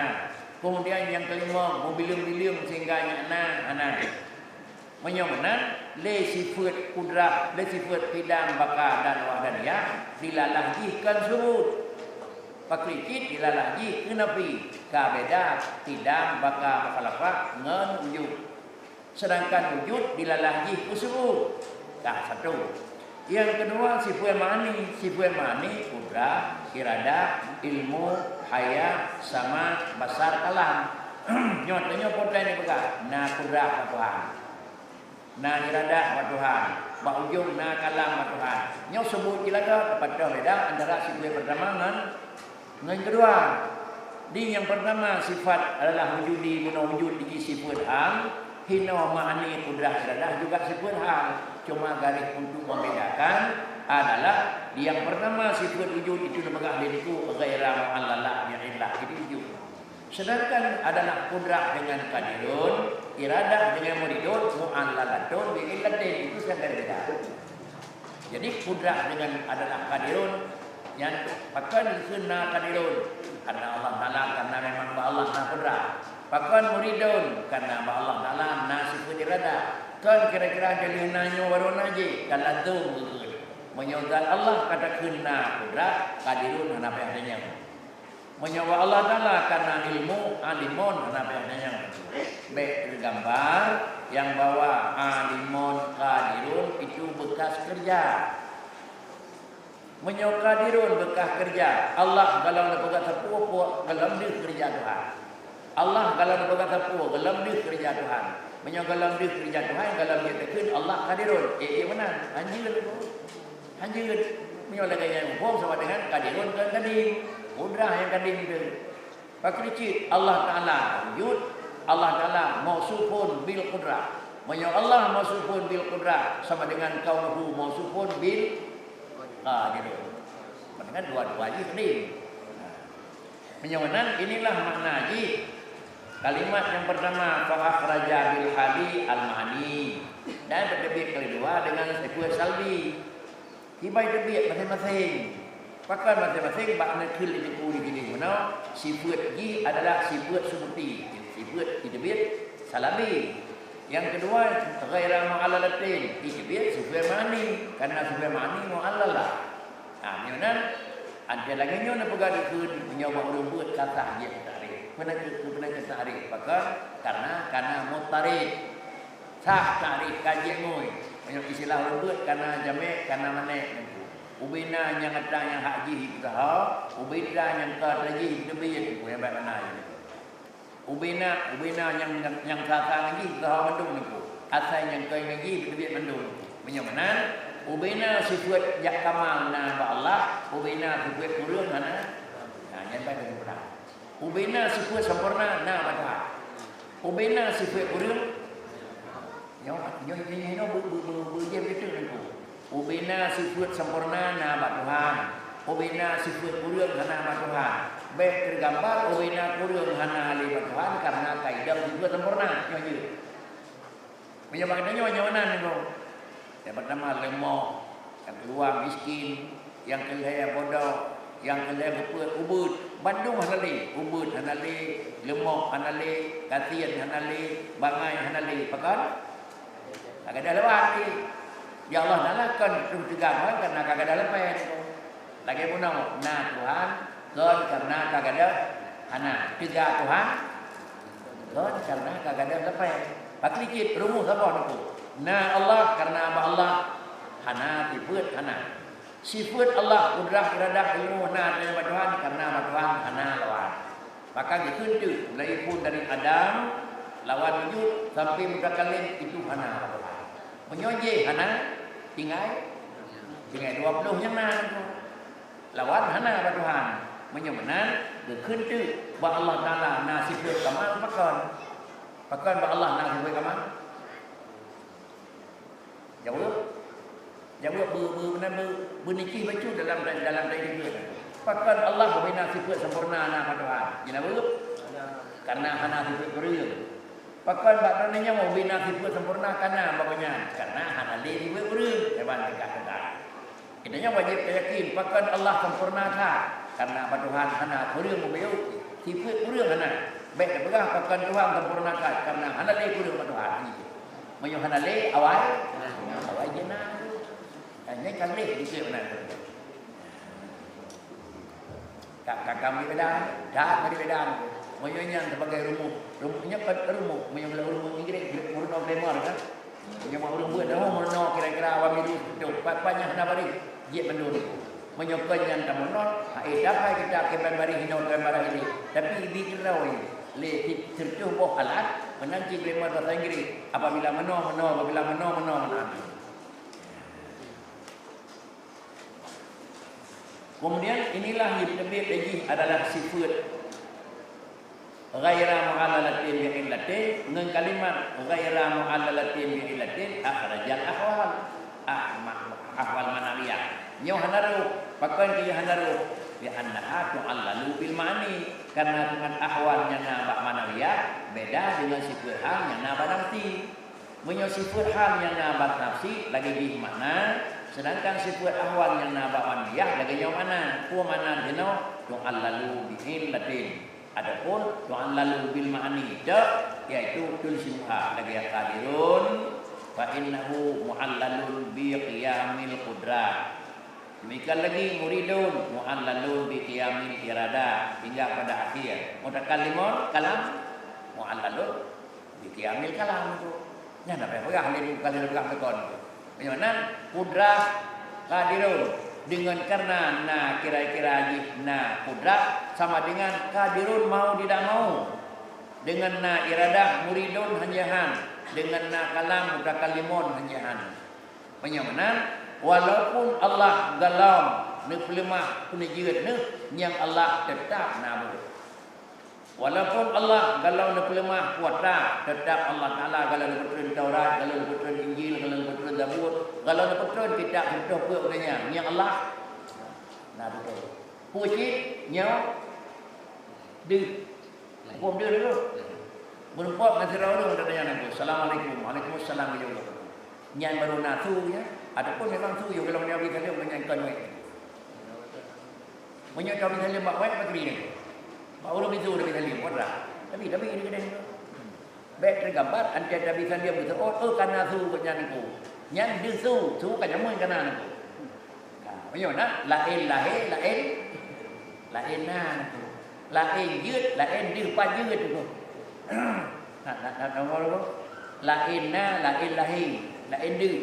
Keumudian nyang keulimong, meubileung-bileung sehingga nyan na, hana. Meunyoe meunan, lé sifeuet kudrah, lé sifeuet qidam, baqa dan wahdaniyah, dilalah jih kon subut. Pakri cit dilalah jih keu nafi, ka beda qidam, baqa, mukhalafah ngon wujud. Seudangkan wujud dilalah jih keu subut. Dah satu. Nyang keudua, sifeuet ma'ani. Sifeuet ma'ani, kudrah, iradah, ilmu, haya, sama, basar, kalam. Nyoe tanyoe peue nyang dipeugah, na kudrah bak Tuhan. Na iradah bak Tuhan, bak ujong na kalam bak Tuhan. Nyoe subut jih lagoe, teupatoe beda antara sifeuet peurtama ngon, ngon keudua. Di nyang peurtama sifat adalah wujudi, meunoe wujud di sifeuet hal, hinoe ma'ani kudrah iradah juga sifeuet hal, cuma garéh untuk membedakan adalah di nyang peurtama sifeuet wujud itu neupeugah lé Teungku ghaira mu'allalah bi illah, itu wujud. Sedangkan adalah kudrah dengan qadirun, iradah dengan muridun, mu'allalatun bi illatin, itu sangat beda. Jadi kudrah dengan adalah qadirun, Nyan pakon dikheun na qadirun? Karena Allah Taala, karena memang bak Allah na kudrat. Pakon muridun? Karena bak Allah Taala na sifat iradah. Kon kira-kira jadi na nyoe baru na jih, talazum geukheun. Meunyoe zat Allah ka takheun na kudrat, qadirun hana payah tanyong. Meunyoe bak Allah Taala ka na ilmu, alimun, hana payah tanyong. Bèk teugambar nyang bahwa alimun, qadirun itu bekas kerja. Meunyoe qadirun bekas kerja, Allah gohlom neupeugah sapeue-peue, gohlom deuh keureuja Tuhan. Allah gohlom neupeugah sapeue, gohlom deuh keureuja Tuhan. Meunyoe gohlom deuh keureuja Tuhan, gohlom jeuet takheun Allah qadirun. Eh, iya meunan. Hanjeuet tu. Hanjeuet. Meunyoe lagèe nyan muphom sama dengan qadirun kon kadim. Kudrah nyang kadim tu. Pakri cit Allah Taala wujud, Allah Taala mausufun bil qudrah. Meunyoe Allah mausufun bil qudrah, sama dengan kaunuhu mausufun bil qadirun. Sama dengan dua-dua jih kadim. Meunyoe meunan, inilah makna jih. Kalimat nyang pertama, fa akhraja bil hali al ma'ani. Dan beuteubiet kali dua dengan sifat salbi. Kiban teubiet maséng-maséng. Pakon maséng-maséng? Bak neukheun lé teungku di sinoe, sifat jih adalah sifat subuti, sifat jiteubiet salbi. Nyang keudua, ghaira mu'allalatin, jiteubiet sifat ma'ani, karena sifat ma'ani mu'allalah. Ha, meunyoe nan, antara lagèe nyoe neupeugah dikheun, meunyoe bak ureueng beuet ka sah jeuet takrif. Peue na keu-, peue na keu takrif? Pakon? Karena ka na mutarid. Sah takrif ka jeuet ngui. Meunyoe istilah ureueng beuet ka na jamek, ka na manek. Ubena nyang atra nyang hak jih jipeusaho, ubena nyang ka atra jih jiteubiet, nyang bak mana jih. Ubena, ubena nyang, nyang, nyang sasa ngon jih jipeusaho mandum nyoe. Asai nyang ka ngon jih jiteubiet mandum. Meunyoe meunan, ubena sifat jak kamal na bak Allah, ubena sifat kureueng hana. Nah, nyan ban sempurna. Ubena sifat sempurna na bak Tuhan. Ubena sifat kureueng, nyoe, nyoe, nyoe, nyoe, bu-, bu-, bu-, beujieb beutôi nyoe. Ubena sifat sempurna na bak Tuhan. Ubena sifat kureueng hana bak Tuhan. Bèk teugambar ubena kureueng hana lé bak Tuhan karena ka idong sifat sempurna. Nyoe jeuet. Meunyoe bak geutanyoe nyoe nan nyoe. Nyang pertama leumoh, nyang keudua miskin, nyang keulhèe bodoh, nyang keulhèe geupeuet ubeuet, bandum hana lé, ubeuet hana lé, leumoh hana lé, gasien hana lé, bangai hana lé, pakon? Ka gadôh lewat jih. Ya Allah Taala kon teuga Tuhan karena ka gadôh leupah. Lagèe bunoe, na Tuhan, kon karena ka gadôh hana. Teuga Tuhan, kon karena ka gadôh leupah. Pakri cit rumoh saboh nyoe. Na Allah karena bak Allah hana sifat hana. Sifat Allah, kudrah, iradah, ilmu na bak Tuhan karena bak Tuhan hana lawan. Maka geukheun teuk, mulai phon dari Adam, lawan wujud, sampai mutakallim, itu hana bak Tuhan. Meunyoe jih hana, tinggai, tinggai dua ploh nyang na. Lawan hana bak Tuhan. Meunyoe meunan, geukheun teuk bak Allah Taala na sifat kamal pakon? Pakon bak Allah na sifat kamal? Jaweueb. Jaweueb beu-, beu-, meunan beu-, beunicih bacut dalam, dalam tahideuen. Pakon Allah bubena sifat sempurna na bak Tuhan? Jaweueb. Karena hana sifat kureueng. Pakon bak droeneuh nyoe bubena sifat sempurna ka na bak gobnyan? Karena hana lé sifat kureueng. Saban teuka-teuka. Geutanyoe wajéb tayakin, pakon Allah sempurna that, karena bak Tuhan hana kureueng mubacut, sifat kureueng hana. Bèk tapeugah, pakon Tuhan sempurna that, karena hana lé kureueng bak Tuhan. Meunyoe hana lé, awai, awai jih na. Nyan ka lé dikeue meunan. Ka, ka, ka meubeda, that meubeda. Meunyoe nyan sebagai rumoh, rumoh nyan kan rumoh, meunyoe rumoh Inggris, meurunoe grammar kan. Meunyoe ureueng buet dah meurunoe kira-kira awak milu tu, pat-pat nyang hana baréh, jeuet mandum. Meunyoe kon nyan tameurunoe, hai dapai kita keuban baréh hinoe keuban baréh ilée. Tapi ibi keurau lé sireutoh boh alat, meunan cit grammar bahasa Inggris. Apabila meunoe, meunoe, apabila meunoe, meunoe, meunan. Kemudian inilah yang teubiet lé jih adalah sifat ghaira mu'allalatin bi illatin, ngon kalimat ghaira mu'allalatin bi illatin akhrajal ahwal. Ah, ma-, ahwal ma'nawiyah. Nyoe hana roh, pakon keu hana roh? Li annaha tu'allalu bil ma'ani, karena dengan ahwal nyang na bak ma'nawiyah beda dengan sifat hal nyang na bak nafsi. Meunyoe sifat hal nyang na bak nafsi lagèe jih makna, Seudangkan sifeuet ahwal nyang na bak manfiyah lagée nyoe makna. Peue makna jinoe? Tu'allalu bi illatin. Adapun tu'allalu bil ma'ani, yaitu tulsimuha lagée qadirun, fa innahu mu'allalun bi qiyamil qudrah. Demikian lagi muridun mu'allalun bi qiyamil iradah hingga pada akhir. Mutakallimun kalam mu'allalun bi qiyamil kalam tu. Nyan apa peugah lé tu, kalau peugah beutôi tu. Meunyoe nan qudrah qadirun, dengan karena na kira-kira jih na qudrah sama dengan qadirun mau tidak mau. Dengan na iradah muridun hanya han, dengan na kalam mutakallimun hanya han. Meunyoe meunan, walaupun Allah galom neupeuleumah peuneujeuet neuh, nyang Allah teutap na buet. Walaupun Allah galom neupeuleumah kuasa, teutap Allah Taala galom neupeutrön Taurat, galom neupeutrön Injil, galom neupeutrön Zabur, galom neupeutrön kitab sireutôh peuet u donya, nyang Allah na beutôi. Peue cit nyoe deuh. Huköm deuh dulu. Meureumpok ngon sidroe ureuëng, geutanyoe nyan, "Assalamualaikum." "Waalaikumsalam," geujaweueb. Nyan barô na su nyan. Ataupun memang su, yôh golom nyoe Abi Salim ngon nyan kon wék. Meunyoe Abi Salim bak wék, bak kiri nyan. Bak ureuëng bisu Abi Salim, kon rah. Tapi, tapi ini keudeh. Bék teugambar, antai Abi Salim geuseuôt, "Oh, ka na su keu nyan niko." Nyan deuh su, su ka jameun ka na niko. Nah, meunyoe na, laén lahé, laén, laén na niko. Laén jeuet, laén deuh pat jeuet niko. Nah, nah, nah, nah, nah, laén na, laén lahé, laén deuh.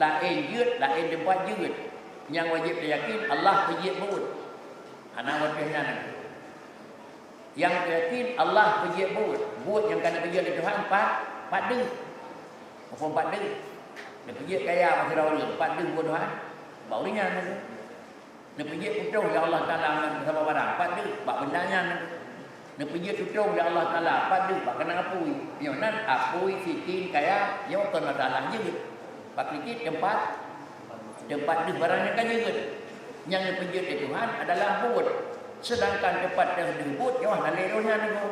Laén jeuet, laén deuh pat jeuet. Nyang wajéb tayakin, Allah peujeuet buet. Hana watèe nyan. Nyang yakin Allah peujeuet buet. Buet nyang ka neupeujeuet lé Tuhan pat, pat deuh. Muphom pat deuh. Neupeujeuet kaya bak sidroe ureuëng, pat deuh buet Tuhan. Bak ureuëng nyan. Neupeujeuet putôh lé Allah Taala ngon saboh barang, pat deuh, bak benda nyan. Neupeujeuet tutong lé Allah Taala, pat deuh, bak keunong apui. Nyoe nan apui, sikin, kaya, nyoe kon masalah jeuet. Bak krikit teumpat, teumpat deuh barang nyang ka jeuet. Nyang neupeujeuet lé Tuhan adalah buet. Seudangkan teumpat deuh buet nyoe hana lé roh nyan niko.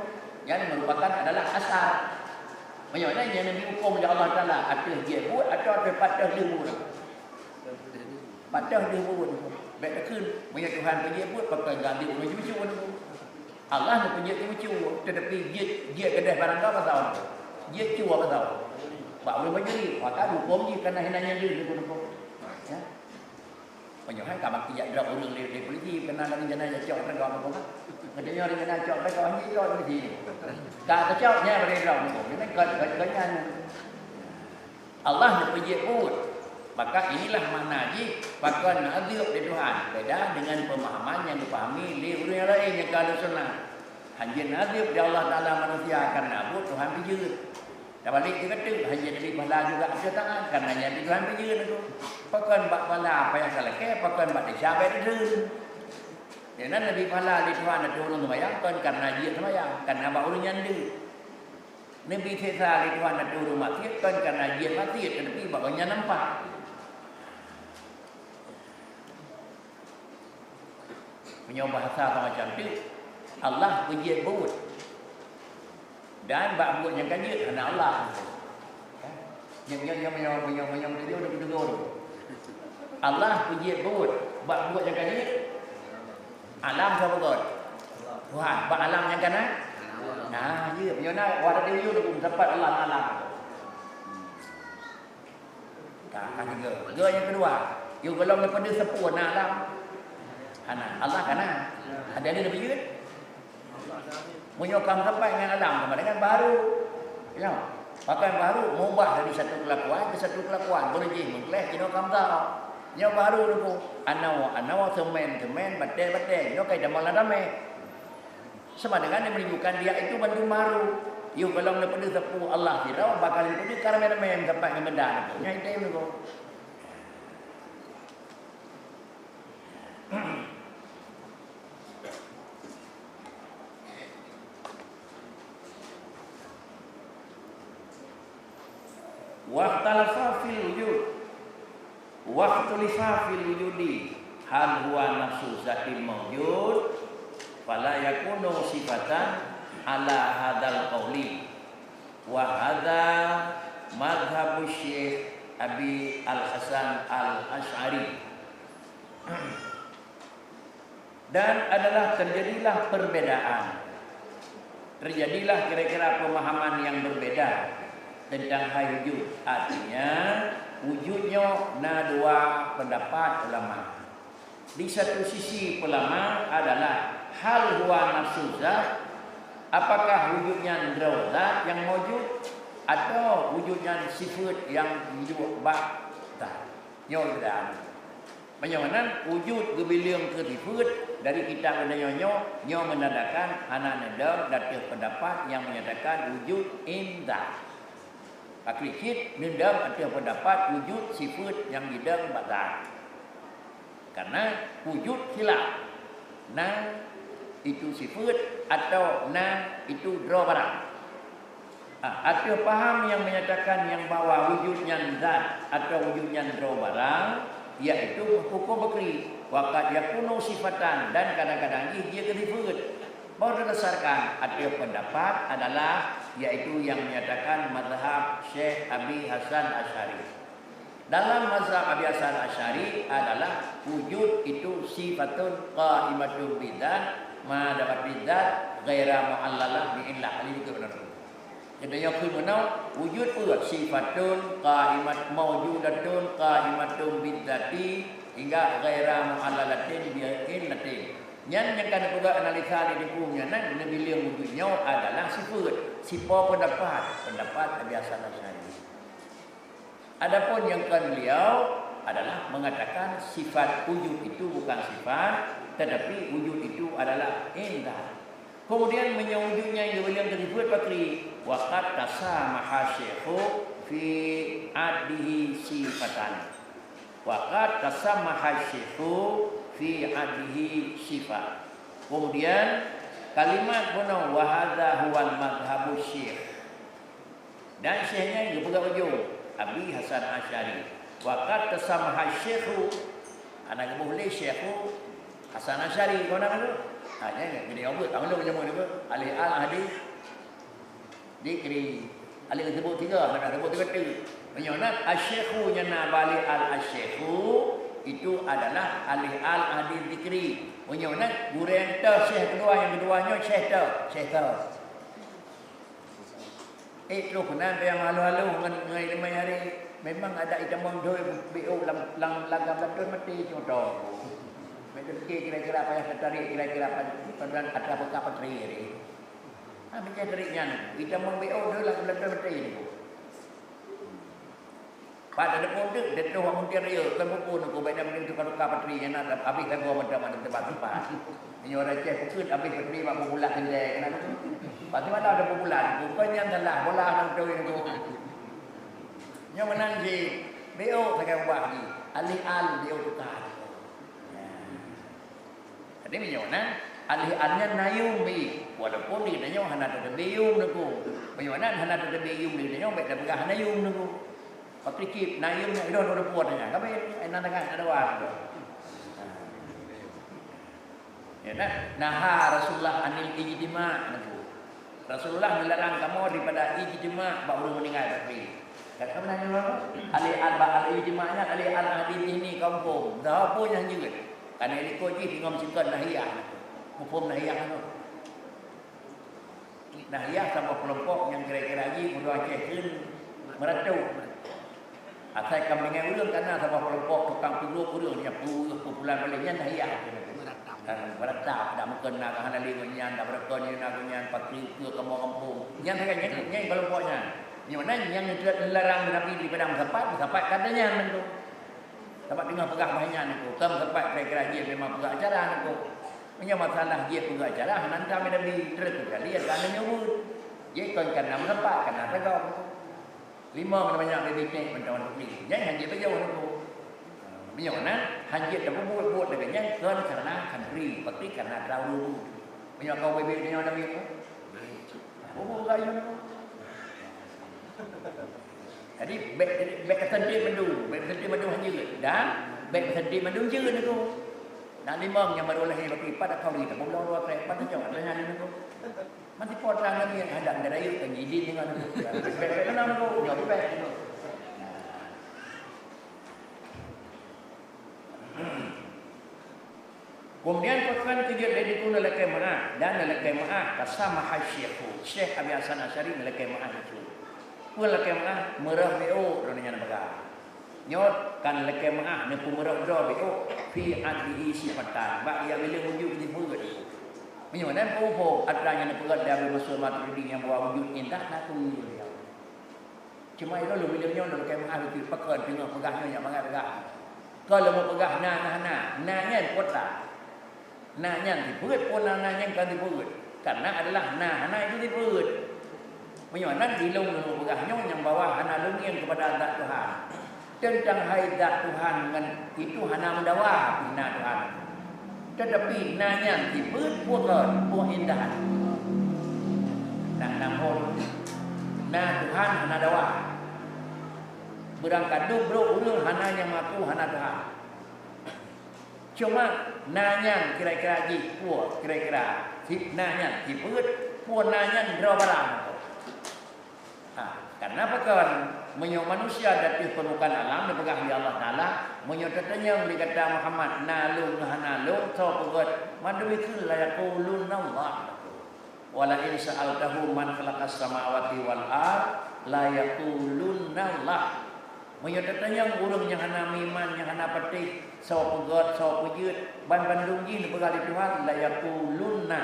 Nyan meurupakan adalah asar. Meunyoe nyan nyang neubi hukôm lé Allah Taala ateueh jeuet buet atawa ateueh pat deuh buet. Pat deuh buet niko. Bék takheun, meunyoe Tuhan peujeuet buet, pakon geuanggép ureuëng ceumeucue niko. Allah neupeujeuet ceumeucue, teutapi jeuet, jeuet keudeh barang ka pasal niko. Jeuet cue pasal. Bak ureuëng bajuri, maka hukôm jih kana hina nyang jeuet niko-niko. Ya. Meunyoe hai ka maki jak drop ureuëng lé, lé polisi, kena lagi jana jak cok teuga niko. Ngeudeh nyoe jana cok teuga, hana cok polisi. Ka teucok nya bari drop niko. Kena got, got, got nyan. Allah neupeujeuet buet. Maka inilah makna jih pakon neuadeueb lé Tuhan, beda dengan pemahaman nyang geupahami lé ureuëng nyang laén nyang ka ahli sunnah. Hanjeuet neuadeueb lé Allah Taala manusia karena buet Tuhan peujeuet. Tabalek sigoe teuk, hanjeuet neubi pahala juga ateueh taát karena nyan Tuhan peujeuet niko. Pakon bak pahala payah talakée, pakon bak desya bék teudeun. Deungon neubi pahala lé Tuhan ateueh ureuëng seumayang kon karena jeuet seumayang, karena bak ureuëng nyan deuh. Neubi seksa lé Tuhan ateueh ureuëng maksiet kon karena jeuet maksiet, teutapi bak gobnyan nampak. Meunyoe bahasa tamacam teuk, Allah peujeuet buet. Dan bak buet nyang ka jeuet hana Allah. Nyoe, nyoe, nyoe, meunyoe, meunyoe, meunyoe teujoe teupeue teugor. Allah peujeuet buet, bak buet nyang ka jeuet. Alam saboh got. Tuhan, bak alam nyang ka na? Nah, jeuet. Meunyoe na, wara di uyueng pun teumpat Allah alam. Ka, ka tiga. Tiga nyang keudua. Yôh golom neupeudeuh sapeue na alam? Hana. Allah ka na. Ada ni neupeujeuet? Meunyoe ka meusapat ngon alam, sama dengan baharu. Ya. Pakon baharu, mengubah dari satu kelakuan ke satu kelakuan. Boleh jih meugleh, jinoe ka meusapat. Nyoe baharu niko. Anoe, anoe, semen, semen, batée, batée. Nyoe ka itamong lam tameh. Sama dengan yang menunjukkan dia itu bandum baharu. Yôh golom neupeudeuh sapeue Allah sidroe, bakal neupeudeuh ka ramé-ramé meusapat ngon benda niko. Nyoe item niko. Wakhtalafa fil wujud. Wakhtulifa fil wujudi, hal huwa nafsu zatil maujud, fala yakunu sifatan ala hadzal qauli. Wa hadza madhhabu Syekh Abi Al-Hasan Al Asy'ari. Dan adalah terjadilah perbedaan. Terjadilah kira-kira pemahaman yang berbeda tentang hai wujud. Artinya, wujud nyoe na dua pendapat ulama. Di satu sisi, ulama adalah hal huwa nafsu zat, apakah wujud nyan droe zat nyang maujud, atau wujud nyan sifat nyang hidup bak zat. Nyoe perbedaan. Meunyoe meunan, wujud geubileung keu sifat dari kitab geutanyoe nyoe, nyoe menandakan hana neudong di ateueh pendapat nyang menyatakan wujud in zat. Pakri cit neudong ateueh pendapat wujud sifat nyang jidong bak zat. Karena wujud khilaf. Na itu sifat atau na itu droe barang. Ah, ateueh paham nyang menyatakan nyang bahwa wujud nyan zat atau wujud nyan droe barang, yaitu huköm pakri, wa qad yakunu sifatan, dan kadang-kadang jih jeuet keu sifat. Berdasarkan ateueh pendapat adalah, yaitu yang menyatakan mazhab Syekh Abi Hasan Asy'ari. Dalam mazhab Abi Hasan Asy'ari adalah wujud itu sifatun qaimatun bidzat, ma damat bidzat, ghaira mu'allalah bi illah. Jadi, itu benar. Jadi, yang keunoe, wujud pun sifatun qaimat, maujudatun qaimatun bidzati, hingga ghaira mu'allalatin bi illatin. Nyan nyang ka neupeugah analisa di depan nyan, neubileung wujud nyoe adalah sifat. Sipo pendapat? Pendapat Abi Hasan Asy'ari. Adapun nyang kon beliau adalah mengatakan sifat wujud itu bukan sifat, tetapi wujud itu adalah indah. Kemudian, meunyoe wujud nyan geubileung keu sifat pakri, wa qad tasamaha syekhu fi addihi sifatan. Wa qad tasamaha syekhu fi addihi sifat. Kemudian, kalimat bunoe, "Wa hadza huwal madhhabu syekh." Dan syekh nyan geupeugah ujong, Abi Hasan Asy'ari. Wa qad tasamaha syekhu, hana geuboh lé Syekhu Hasan Asy'ari, kona tu? Ha, nyan geude obot, ka ulôn nyebut nyoe, ahli al ahli dzikri. Ahli teusebut tiga, hana teusebut tiga tu. Meunyoe na asyekhu nyan na balik al asyekhu, itu adalah ahli al ahli dzikri. Meunyoe na gurèe teu syekh keudua, nyang keudua nyoe syekh teu, syekh teu. Eh, troh keunan payah malu-alu ngon, ngon ileumèe hari. Memang adak itamong doi biôh lam, lam lagam laton maté contoh. Meuteumé kira-kira payah teutarek, kira-kira payah, padahai atra buka patri hari. Ha, bijèh tarék nyan, itamong biôh doi lam, lam laton maté. Pat teudeungoe teuk, teutroh bak muntir rayeuk, kon peue-peue nyoe, bèk na meunan tuka-tuka patri, nyang na habéh lagoe mantong, mantong teumpat-teumpat. Meunyoe Aceh peukeut habéh patri bak bubulan keudè, keunan. Pasti malam ada bubulan, bukan nyang salah, bola nang beutôi nyoe. Nyoe meunan jih, biôh sagai ubah jih, alih al biôh tuka. Jadi meunyoe na alih al nyan na yum bak ie, walaupun di geutanyoe hana tateubiet yum Teungku. Meunyoe na hana tateubiet yum di geutanyoe, bèk tapeugah hana yum Teungku. Pakri cit na yum nyan, idong dua puluh nyan, tapi na tengah ada wah tu. Ya, nah, naha Rasulullah anil ijtima' Teungku. Rasulullah meularang kamoe daripada ijtima' bak ureueng meuninggai, tapi kata meunan nyoe, alih al bak al ijtima' nyan, alih al hadis ini kaum-kaum. Dah apa nyang jeuet? Karena likot jih singoh meusikon nahiyah. Muphom nahiyah tu. Nahiyah saboh keulompok nyang kira-kira jih ureueng Aceh kheun meuratoh. Asai ka meuninggai ureueng, kana saboh keulompok tukang peuruek ureueng nyang peuruek peupulan paleng nyan nahiyah. Meurata, dak meukeuna ka hana lé ngon nyan, dak meureuka nyan na ngon nyan, pakri ukeue kamoe gampông. Nyan sagai nyan, nyan keulompok nyan. Nyoe na nyang neularang Nabi daripada meusapat, meusapat kata nyan tu. Sabab teungoh peugah bah nyan Teungku, kon meusapat kira-kira jih memang peugah acara Teungku. Meunyoe masalah jih peugah acara, hana tam Nabi, terus kecuali akan menyebut. Jih kon karena meusapat, karena teugom. Limong banyak bibit nek mantong aneuk ni. Nyan hana jeuet beujoh Teungku. Meunyoe na, hana jeuet tapeubuet-buet lagèe nyan kon karena khanduri, berarti karena terlalu. Meunyoe kau bibit nyoe Nabi tu. Bubu buka ayun Teungku. Jadi, bèk, bèk keuseuti mandum, bèk keuseuti mandum hana jeuet. Dan bèk keuseuti mandum jeuet Teungku. Nak limong nyang baru lahé bak ipat atau di tapeubulang dua trek, pat tujoh, ada nyan Teungku. Masih po trang lagi yang hadap dari ayun kan jadi dengan Teungku. Bèk, bèk kenal Teungku, nyoe bèk Teungku. Nah. Keumudian pakon keu jeuet lé ditu neulakée meu'ah, dan neulakée meu'ah, tasamaha syekhu, Syekh Abi Hasan Asy'ari neulakée meu'ah ditu. Peue lakée meu'ah, meurah B O droeneuh nyan peugah. Nyoe kan lakée meu'ah neupeumeurah droe B O, fi adlihi sifatan, bak ia biléng wujud jih peuet. Meunyoe dan peue-peue atra nyang neupeugét lé Abu Mansur Maturidi nyang bahwa wujud indah na keu Cuma ilôn lôn biléng nyoe lôn lakée meu'ah lôn cit pakon teungoh peugah nyoe nyang mangat peugah. Kon lôn peugah na, na, na, na nyan kuat that. Na nyan sifeuet pun na, na nyan kon sifeuet. Karena adalah na, hana itu sifeuet. Meunyoe nan di lôn lôn peugah nyoe nyang bahwa hana lôn ngieng keupada zat Tuhan. Teuntang hai zat Tuhan ngon itu hana meudawa pih na Tuhan. Teutapi na nyan sifeuet peue kon, peue indahan. Nah, namun na Tuhan hana dawa. Beurangkat duek brok ureuëng hana nyang mengaku hana Tuhan. Cuma na nyan kira-kira jih peue kira-kira si na nyan sifeuet peue na nyan droe barang. Ha, karena pakon? Meunyoe manusia ateueh peurmukaan alam neupeugah lé Allah Taala, meunyoe tatanyong lé gata Muhammad, na lôn ngon hana lôn, soe peugét, mandum ikheun la yaqulunna Allah. Wa la in sa'altahum man khalaqas samawati wal ard la yaqulunna Allah. Meunyoe tatanyong ureuëng nyang hana meuiman, nyang hana patéh, soe peugét, soe peujeuet, ban bandum jih neupeugah lé Tuhan, la yaqulunna.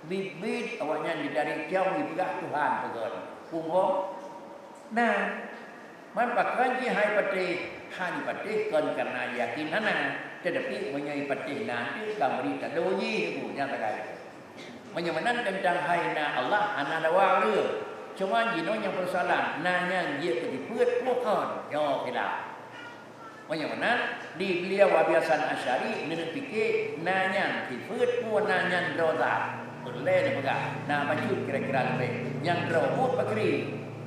Biet-biet awaknyan jitarék cong jipeugah Tuhan peugét. Punggong? Na. Man pakon jih hai patéh? Hana patéh kon kareuna yakin hana. Teutapi meunyoe patéh na teuh ka meuri tado jih ku nyang tagari. Meunyoe meunan teuntang hai na Allah hana dawa ureuëng. Cuma jinoe nyang peusoalan, na nyan jeuet keu sifeuet peue kon? Nyoe khilaf. Meunyoe meunan, di beliau Abi Hasan Asy'ari neuneuk pike na nyan sifeuet peue na nyan droe zat. Peureulée neupeugah na bacut kira-kira leubeh nyang droe buet pakri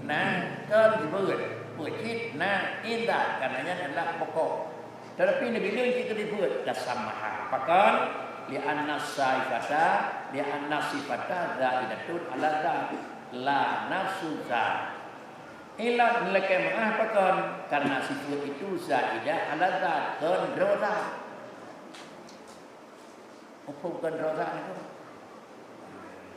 na kon sifeuet, peucit na indah, karena nyan adalah pokok. Teutapi neubileuen cit keu sifeuet, tasamaha. Pakon? Li'anna sifata, li'anna sifata zaidatun ala zat, la nafsu zat. Ilat lakée meu'ah pakon? Karena sifeuet itu zaidah ala zat, kon droe zat. Muphom kon droe zat nyoe?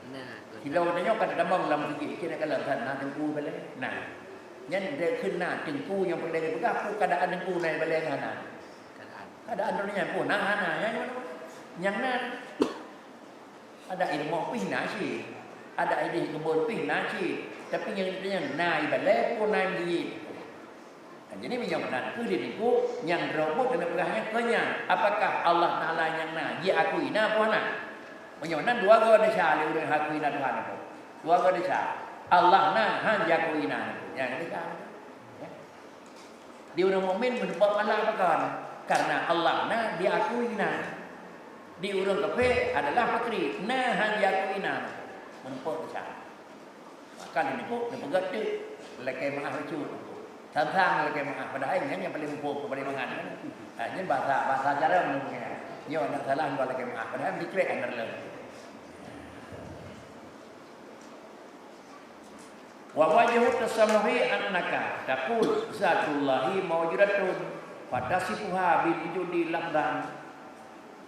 Nah, sila geutanyoe ka teutamong lam sijih, kira ka lam zat na teungku balée. Nah. Nyan deuh kheun na teungku nyang peureulée peugah peue keadaan teungku na balée nyan na. Keadaan. Keadaan droe nyan peue na hana, nyan nyang na. Adak i rumoh pih na cit, adak ideh keubon pih na cit, tapi nyang geutanyoe na ibalée peue na i meuseujid. Nah, jadi meunyoe meunan keuh di teungku nyang droe buet keuneuk peugah nyan keu nyan, apakah Allah Taala nyang na jiakui na peue hana? Meunyoe meunan dua goe desya lé ureuëng akui na Tuhan nyoe. Dua goe desya. Allah na han jiakui na nyoe. Nyang desya. Ya. Di ureuëng mukmin meuteupeu pahala pakon? Karena Allah na diakui na. Di ureuëng kafé adalah pakri na han diakui na. Meuteupeu peucah. Maka di niko neupeugah teuk lakée meu'ah lucu. Sang-sang lakée meu'ah padahai nyan nyang paling muphom, paling mangat. Ha, nyan bahasa bahasa jalan nyoe. Nyoe nak salah dua lakée meu'ah padahai dikrek hana lom. Wa wajhu tasamuhi annaka taqul zatullahi maujudatun fatasifuha bil wujudi lafzan.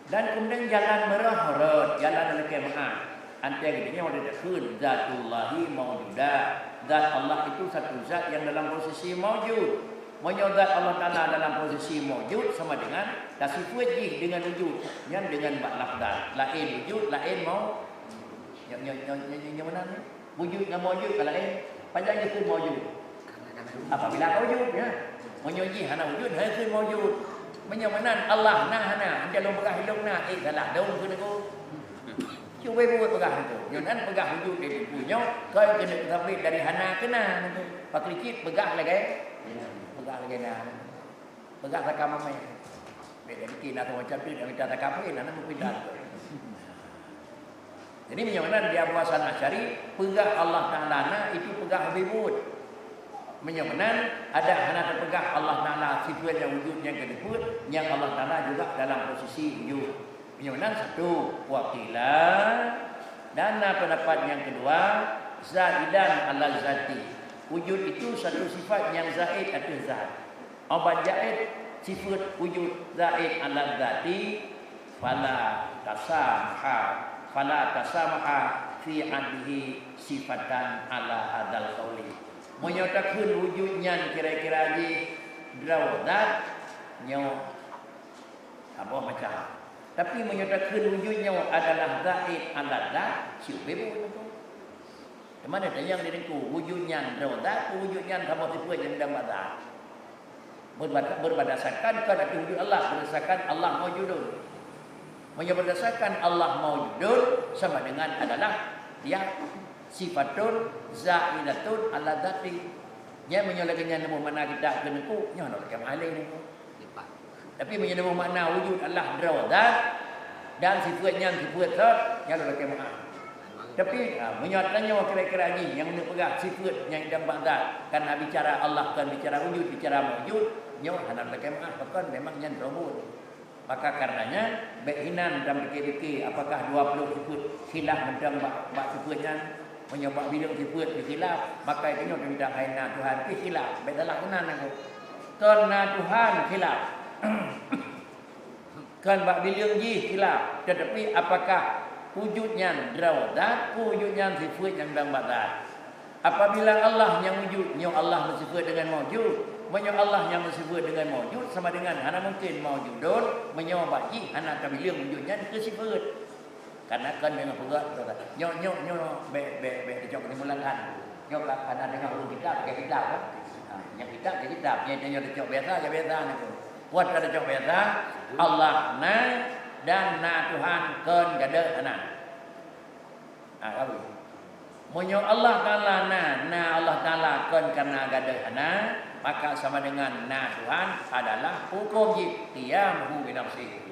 Dan kemudian jalan meurah rot, jalan lakée meu'ah. Antée geutanyoe dikheun zatullahi maujuda. Zat Allah itu satu zat yang dalam posisi maujud. Meunyoe zat Allah Taala dalam posisi maujud sama dengan tasifeuet jih dengan wujud. Nyan dengan bak lafzan. Laén wujud, laén mau Nyang, nyang, nyang, nyang, nyang meunan nyoe? Wujud ngon maujud ka laén. Pajan jikheun maujud? Apabila ka wujud, ya. Meunyoe jih hana wujud, hana jikheun maujud. Meunyoe meunan Allah na hana, hana lôn peugah ilôn na, eh, salah dong kheun aku. Cuba ibu peugah aku. Nyoe nan peugah wujud di buku nyoe, kon keuneuk sabit dari hana keu na. Pakri cit peugah lagée, peugah lagée na. Peugah saka mamai. Beda dikit na macam tu, dah minta saka main, anak mungkin dah. Jadi meunyoe meunan di Abu Hasan Asy'ari, peugah Allah Taala na itu peugah habéh buet. Meunyoe meunan ada hana teupeugah Allah Taala sifeuet nyang wujud nyang keuneuk buet, nyang Allah Taala juga dalam posisi wujud. Meunyoe meunan satu, wa qila, dan na pendapat nyang kedua, zaidan ala zati. Wujud itu satu sifat nyang zaid ateueh zat. Obat jaid sifeuet wujud zaid ala zati, Fala tasamaha, fala tasamaha fi addihi sifatan ala hadzal qauli. Meunyoe takheun wujud nyan kira-kira jih droe zat, nyoe saboh macam. Tapi meunyoe takheun wujud nyoe adalah zaid ala zat, siup bebo nyoe. Di mana tanyong di Teungku, wujud nyan droe zat, wujud nyan saboh sifeut nyang meudan bak zat? Berbada-, berbadasarkan kon ateueh wujud Allah, berdasarkan Allah maujudun. Meunyoe berdasarkan Allah maujudun, sama dengan adalah dia sifatun zaidatun ala zati. Nyan meunyoe lagèe nyan leumoh makna kitab keu Teungku, nyoe lôn lakèe meu'ah lé Teungku. Tapi meunyoe leumoh makna wujud Allah droe zat dan sifeut nyan sifeut zat, nyan lôn lakèe meu'ah. Tapi, ha, meunyoe tanyoe kira-kira jih nyang neupeugah sifeut nyang idam bak zat, karena bicara Allah kon bicara wujud, bicara maujud, nyoe hana lôn lakèe meu'ah, pakon memang nyan droe buet. Maka karenanya, bèk hinan tameupiké-piké apakah dua ploh sifeut khilaf mantong bak, bak sifeut nyan. Meunyoe bak bileueng sifeut khilaf, maka tanyoe teuntang hai na Tuhan pih khilaf, bèk salah keunan aku. Kon na Tuhan khilaf. Kon bak bileueng jih khilaf, tetapi apakah wujud nyan droe zat, wujud nyan sifeut nyang dang bak zat. Apabila Allah nyang wujud, nyoe Allah meusifeut deungon maujud. Meunyoe Allah nyang meusifeut deungon maujud, sama dengan hana mungken maujudun, meunyoe bak jih hana tabileueng wujud nyan keu sifeut. Karena kon deungon peugah, nyoe, nyoe, nyoe, bèk, bèk, bèk teucok keusimpulan that. Nyoe ka, ka na deungon ureueng kitab, bak kitab, kan? Ha, nyang kitab, bak kitab, nyang, nyang teucok biasa, bak biasa, nyoe. Buet ka teucok biasa, Allah na dan na Tuhan kon gadôh hana. Ha, ka beutôi. Meunyoe Allah Taala na, na Allah Taala kon karena gadôh hana, maka sama dengan na Tuhan adalah huköm jih qiyamuhu binafsihi.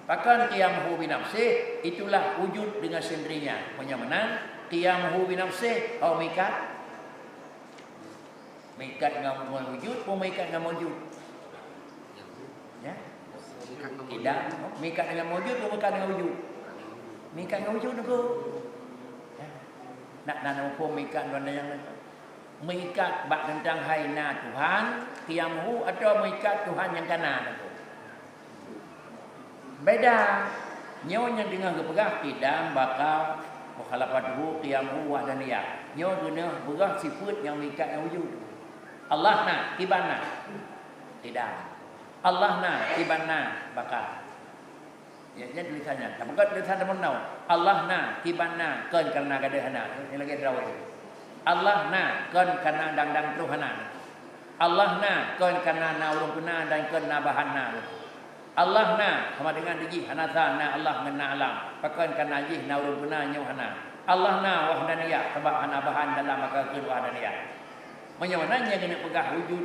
Pakon qiyamuhu binafsihi? Itulah wujud dengan sendirinya. Meunyoe meunan, qiyamuhu binafsihi, oh, meuikat. Meuikat ngon, ngon wujud, peue meuikat ngon maujud? Ya? Tidak. Meuikat dengan maujud, peue meuikat dengan wujud? Meuikat ngon wujud, Teungku. Ya. Nak, nak, nak huköm meuikat ngon nyang meuikat bak teuntang hai na Tuhan, qiyamuhu, atawa meuikat Tuhan nyang kana, Teungku? Beda. Nyoe nyang teungoh geupeugah qidam, baqa, mukhalafatuhu, qiyamuhu, wahdaniyah. Nyoe geuneuk peugah sifeut nyang meuikat ngon wujud. Allah na, kiban na. Qidam. Allah na, kiban na, baqa. Ya, nyan tulisan nyan. Tapi kon tulisan deungon nau. Allah na, kiban na, kon karena gadôh hana. Nyoe lagèe droe. Allah na, kon karena dang-dang troh hana. Allah na, kon karena na ureueng peuna dan kon na bahan na. Allah na, sama dengan di jih hana sa na Allah ngon na alam. Pakon karena jih na ureueng peuna nyoe hana. Allah na wahdaniyah, sabab hana bahan dalam maka kheun wahdaniyah. Meunyoe na nyang geuneuk peugah wujud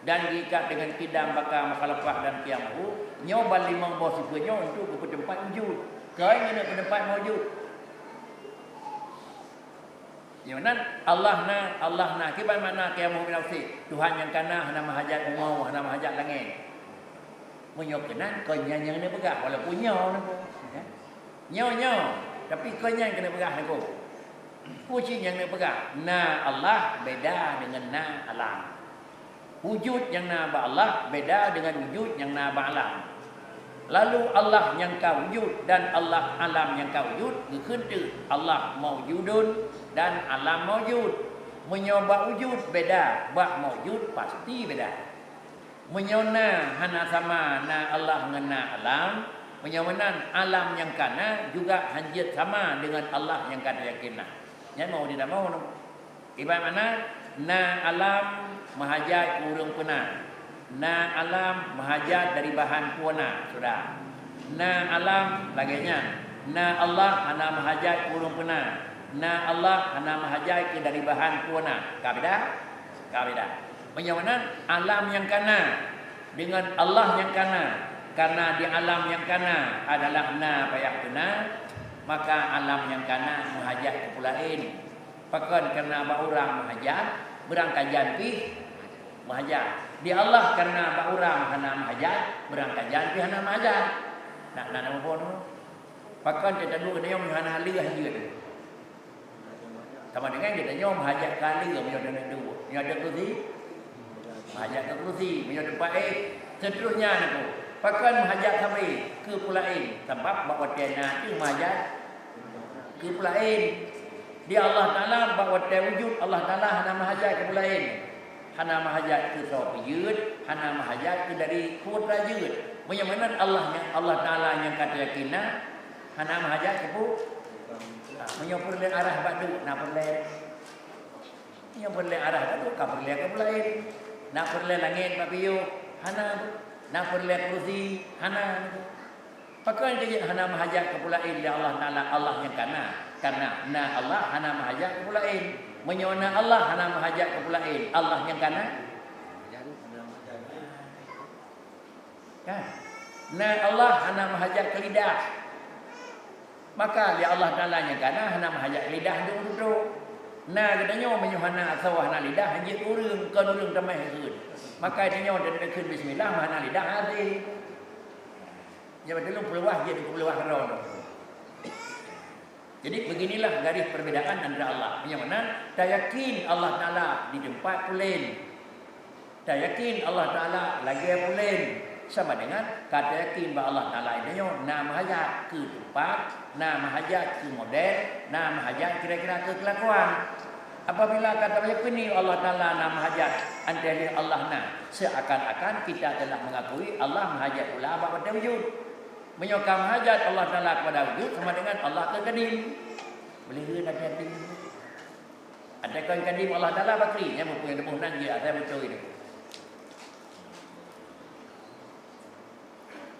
dan geuikat dengan qidam, baqa, mukhalafah dan qiyamuhu, nyoe ban limong boh sifeut nyoe untuk geupeuteumpat wujud. Kon geuneuk peuteumpat maujud. Nyoe nan, Allah na, Allah na. Kiban makna qiyamuhu binafsihi? Tuhan nyang kana hana meuhajat bumoe, hana meuhajat langèt. Meunyoe keunan, kon nyan nyang neupeugah, walaupun nyoe neupeugah. Ya. Nyoe, nyoe. Tapi kon nyan keuneuk peugah neupeugah. Peue cit nyang neupeugah? Na Allah beda deungon na alam. Wujud nyang na bak Allah beda deungon wujud nyang na bak alam. Lalu Allah nyang ka wujud dan Allah alam nyang ka wujud geukheun teuk Allah maujudun dan alam maujud. Meunyoe bak wujud beda, bak maujud pasti beda. Meunyoe na hana sama na Allah ngon na alam, meunyoe meunan alam nyang kana juga hanjeuet sama deungon Allah nyang ka teuyakin na. Nyan mau tidak mau. Ibarat mana na alam meuhajat keu ureueng peuna, na alam meuhajat dari bahan peue na, sudah. Na alam lagèe nyan, na Allah hana meuhajat keu ureueng peuna, na Allah hana meuhajat keu dari bahan peue na. Ka beda? Ka beda. Meunyoe meunan, alam nyang kana deungon Allah nyang kana, karena di alam nyang kana adalah na payah keu na, maka alam nyang kana meuhajat keu peue laén. Pakon? Karena bak urang meuhajat, beurangkajan pih meuhajat. Di Allah karena bak urang hana meuhajat, beurangkajan pih hana meuhajat. Nak, nak, nak muphom? Pakon teuh taduek nyoe hana lheueh jeuet? Sama dengan geutanyoe meuhajat keu lheueh meunyoe na duek. Meunyoe ada kursi, meuhajat keu kursi. Meunyoe teumpat éh, seterusnya nyan. Pakon meuhajat sabe keu peue laén? Sabab bak watée na teuh meuhajat keu peue laén. Di Allah Taala bak watée wujud, Allah Taala hana meuhajat keu peue laén. Hana meuhajat keu soe peujeuet, hana meuhajat keu dari peue atra jeuet. Meunyoe meunan Allah nyang, Allah Taala nyang ka teuyakin na, hana meuhajat keu peue? Ha, meunyoe peureulée arah bak duek, na peureulée. Nyang peureulée arah ka duek, ka peureulée keu peue laén. Na peureulée langét bak piôh? Hana. Na peureulée kurusi? Hana. Pakon keu jeuet hana meuhajat keu peue laén lé Allah Taala, Allah nyang ka na? Karena na Allah hana meuhajat keu peue laén. Meunyoe na Allah hana meuhajat keu peue laén, Allah nyang ka na? Kan? Na Allah hana meuhajat keu lidah. Maka lé Allah Taala nyang ka na hana meuhajat keu lidah untuk tutoe. Na geutanyoe meunyoe hana asoe hana lidah, hanjeuet ureuëng, kon ureuëng tamah kheun. Maka tanyoe dan kheun bismillah, hana lidah hase. Nyan beutôi lôn peuluwah jeuet keu peuluwah keudroe. Jadi, beginilah garis perbedaan antara Allah. Meunyoe meunan, tayakin Allah Taala di teumpat pulen. Tayakin Allah Taala lagée pulen. Sama dengan ka tayakin bak Allah Taala nyoe na meuhajat keu teumpat, na meuhajat keu model, na meuhajat kira-kira keu keulakuan. Apabila ka tayakin Allah Taala na meuhajat, antai lé Allah na, seakan-akan kita telah mengakui Allah meuhajat pula bak watée wujud. Meunyoe ka meuhajat Allah Taala kepada wujud, sama dengan Allah keu kadim. Boleh hati-hati. Ada kon kadim Allah Taala bakri, nyang muphom nyang teuboh nan jeuet asai beutôi nyoe.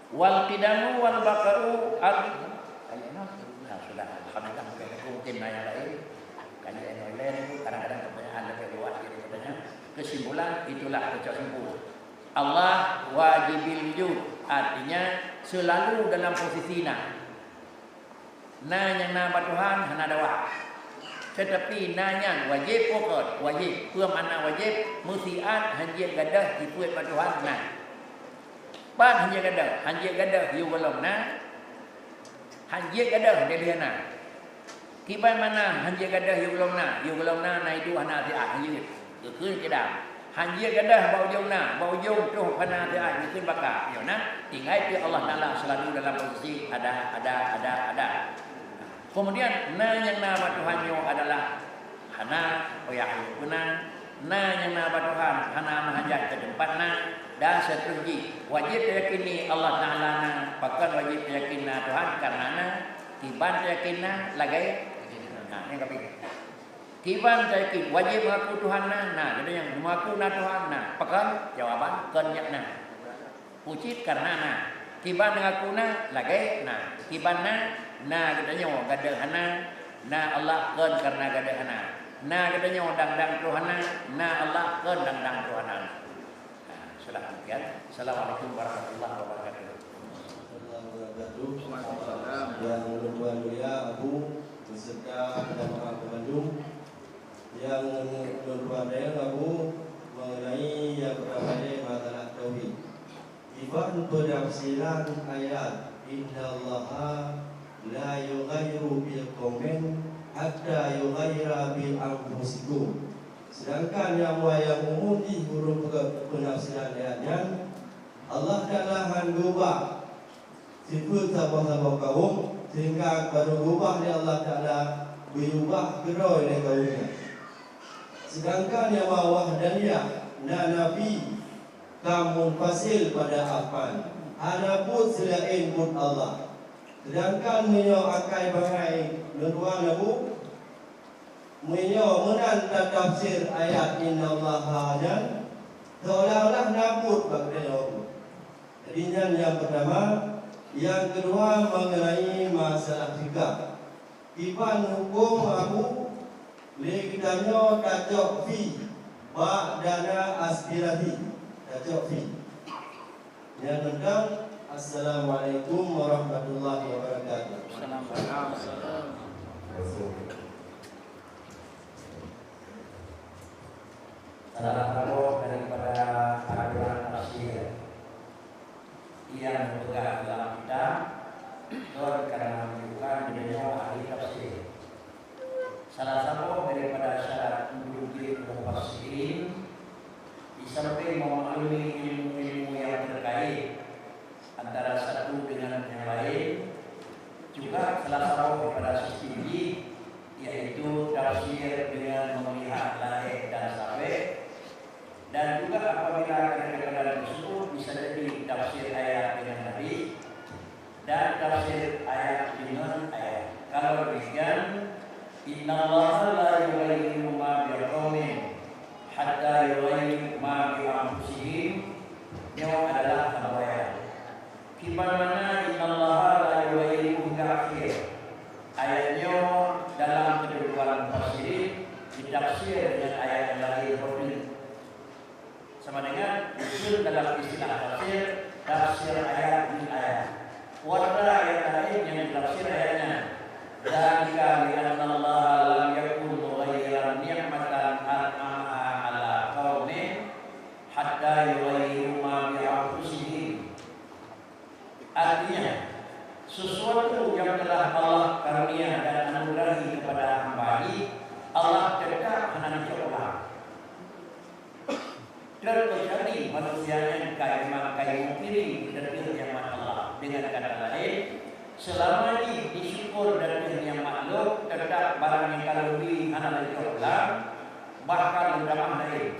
Wal qidamu wal baqa'u al-, nah, sudah. Alhamdulillah, mungkin aku mungkin nanya lain. Kan yang lain itu kadang-kadang pertanyaan lebih luas jadi pertanyaan. Kesimpulan, itulah keucok simpul. Allah wajibil wujud, artinya selalu dalam posisi na. Na nyang na bak Tuhan hana dawa. Teutapi na nyan wajéb pokot, wajéb. Peue makna wajéb? Meusiat hanjeuet gadôh sifeuet bak Tuhan na. Pat hanjeuet gadôh? Hanjeuet gadôh yue gohlom na. Hanjeuet gadôh dilée na. Kiban makna hanjeuet gadôh yue gohlom na? Yue gohlom na, na iduek hana siat, hanjeuet. Geukheun kidang. Hanjeuet gadôh bak ujong na, bak ujong troh hana siat, geukheun baka. Nyoe na, tinggai teuk Allah Taala selalu dalam posisi ada, ada, ada, ada. Kemudian, na nyang na bak Tuhan nyoe adalah hana payah peuna, na nyang na bak Tuhan hana meuhajat keu teumpat na, dan seuterusjih. Wajéb tayakini Allah Taala na, pakon wajéb tayakini na Tuhan, karena na, kiban tayakini na lagée, nah, nyang ka pih. Kiban tayakini, wajéb mengaku Tuhan na, na, jadi nyang mengaku na Tuhan na, pakon jawaban kon nyak na. Pucit karena na. Kiban mengaku na, lagée na. Kiban na, na geutanyoe gadôh hana, na Allah kon karena gadôh hana. Na geutanyoe dang-dang troh hana, na Allah kon dang-dang troh hana. Nah, sudah demikian. Assalamualaikum warahmatullahi wabarakatuh. Yang ulôn tuan mulia Abu beserta jamaah bandum, yang ulôn tuan Abu mengenai yang pertama ni masalah tauhid. Iban penafsiran ayat, "Innallaha la yughayyiru bi qaumin hatta yughayyiru bi anfusihim." Sedangkan nyang muayang umum jih ureuëng peugah penafsiran ayat nyan, Allah Taala han geubah sifeuet saboh-saboh kaum, sehingga baru geubah lé Allah Taala beuyubah keudroe lé kaum nyan. Sedangkan nyang wahdaniyah na nafi, ka munfasil pada afan, hana buet seulaén buet Allah. Sedangkan meunyoe akai bangai neutuan Abu, meunyoe meunan tatafsir ayat "Innallaha" nyan, seolah-olah na buet bak geutanyoe. Jadi nyan nyang pertama. Nyang keudua, mengenai masalah fikah. Kiban huköm Abu lé geutanyoe tacok fi bak dana aspirasi, tacok fi. Nyan mantong. Assalamualaikum warahmatullahi wabarakatuh. Salah satu daripada aturan tafsir yang dipegang dalam kitab, kon karena menunjukkan dirinya ahli tafsir. Salah satu daripada syarat untuk jadi mufassirin, di samping memaklumi ilmu-ilmu yang terkait, Tafsir ayat dengan hadis dan tafsir ayat dengan ayat. Kalau demikian, innallaha la yughayyiru ma biqaumin hatta yughayyiru ma bi anfusihim. Nyoe adalah sambung ayat. Kiban makna innallaha la yughayyiru hingga akhir. Ayat nyoe dalam ketentuan mufassirin ditafsir dengan ayat yang lain. Sama dengan usul dalam istilah tafsir, tafsir ayat bil ayat. Warna ayat lain yang ditafsir ayatnya, "Dzalika bi annallaha lam yakun mughayyiran ni'matan an'amaha ala qaumin hatta yughayyiru ma bi anfusihim." Artinya, sesuatu yang telah Allah karunia dan anugerahi kepada hamba-Nya, Allah tetap hana neucok ulang. Terkecuali manusia nyan ka memang ka mungkiri dan nikmat Allah. Dengan kata lain, selama jih disyukur dan nikmat lom, tetap barang nyang ka lheueh hana leucok ulang, bahkan lom tamah laén.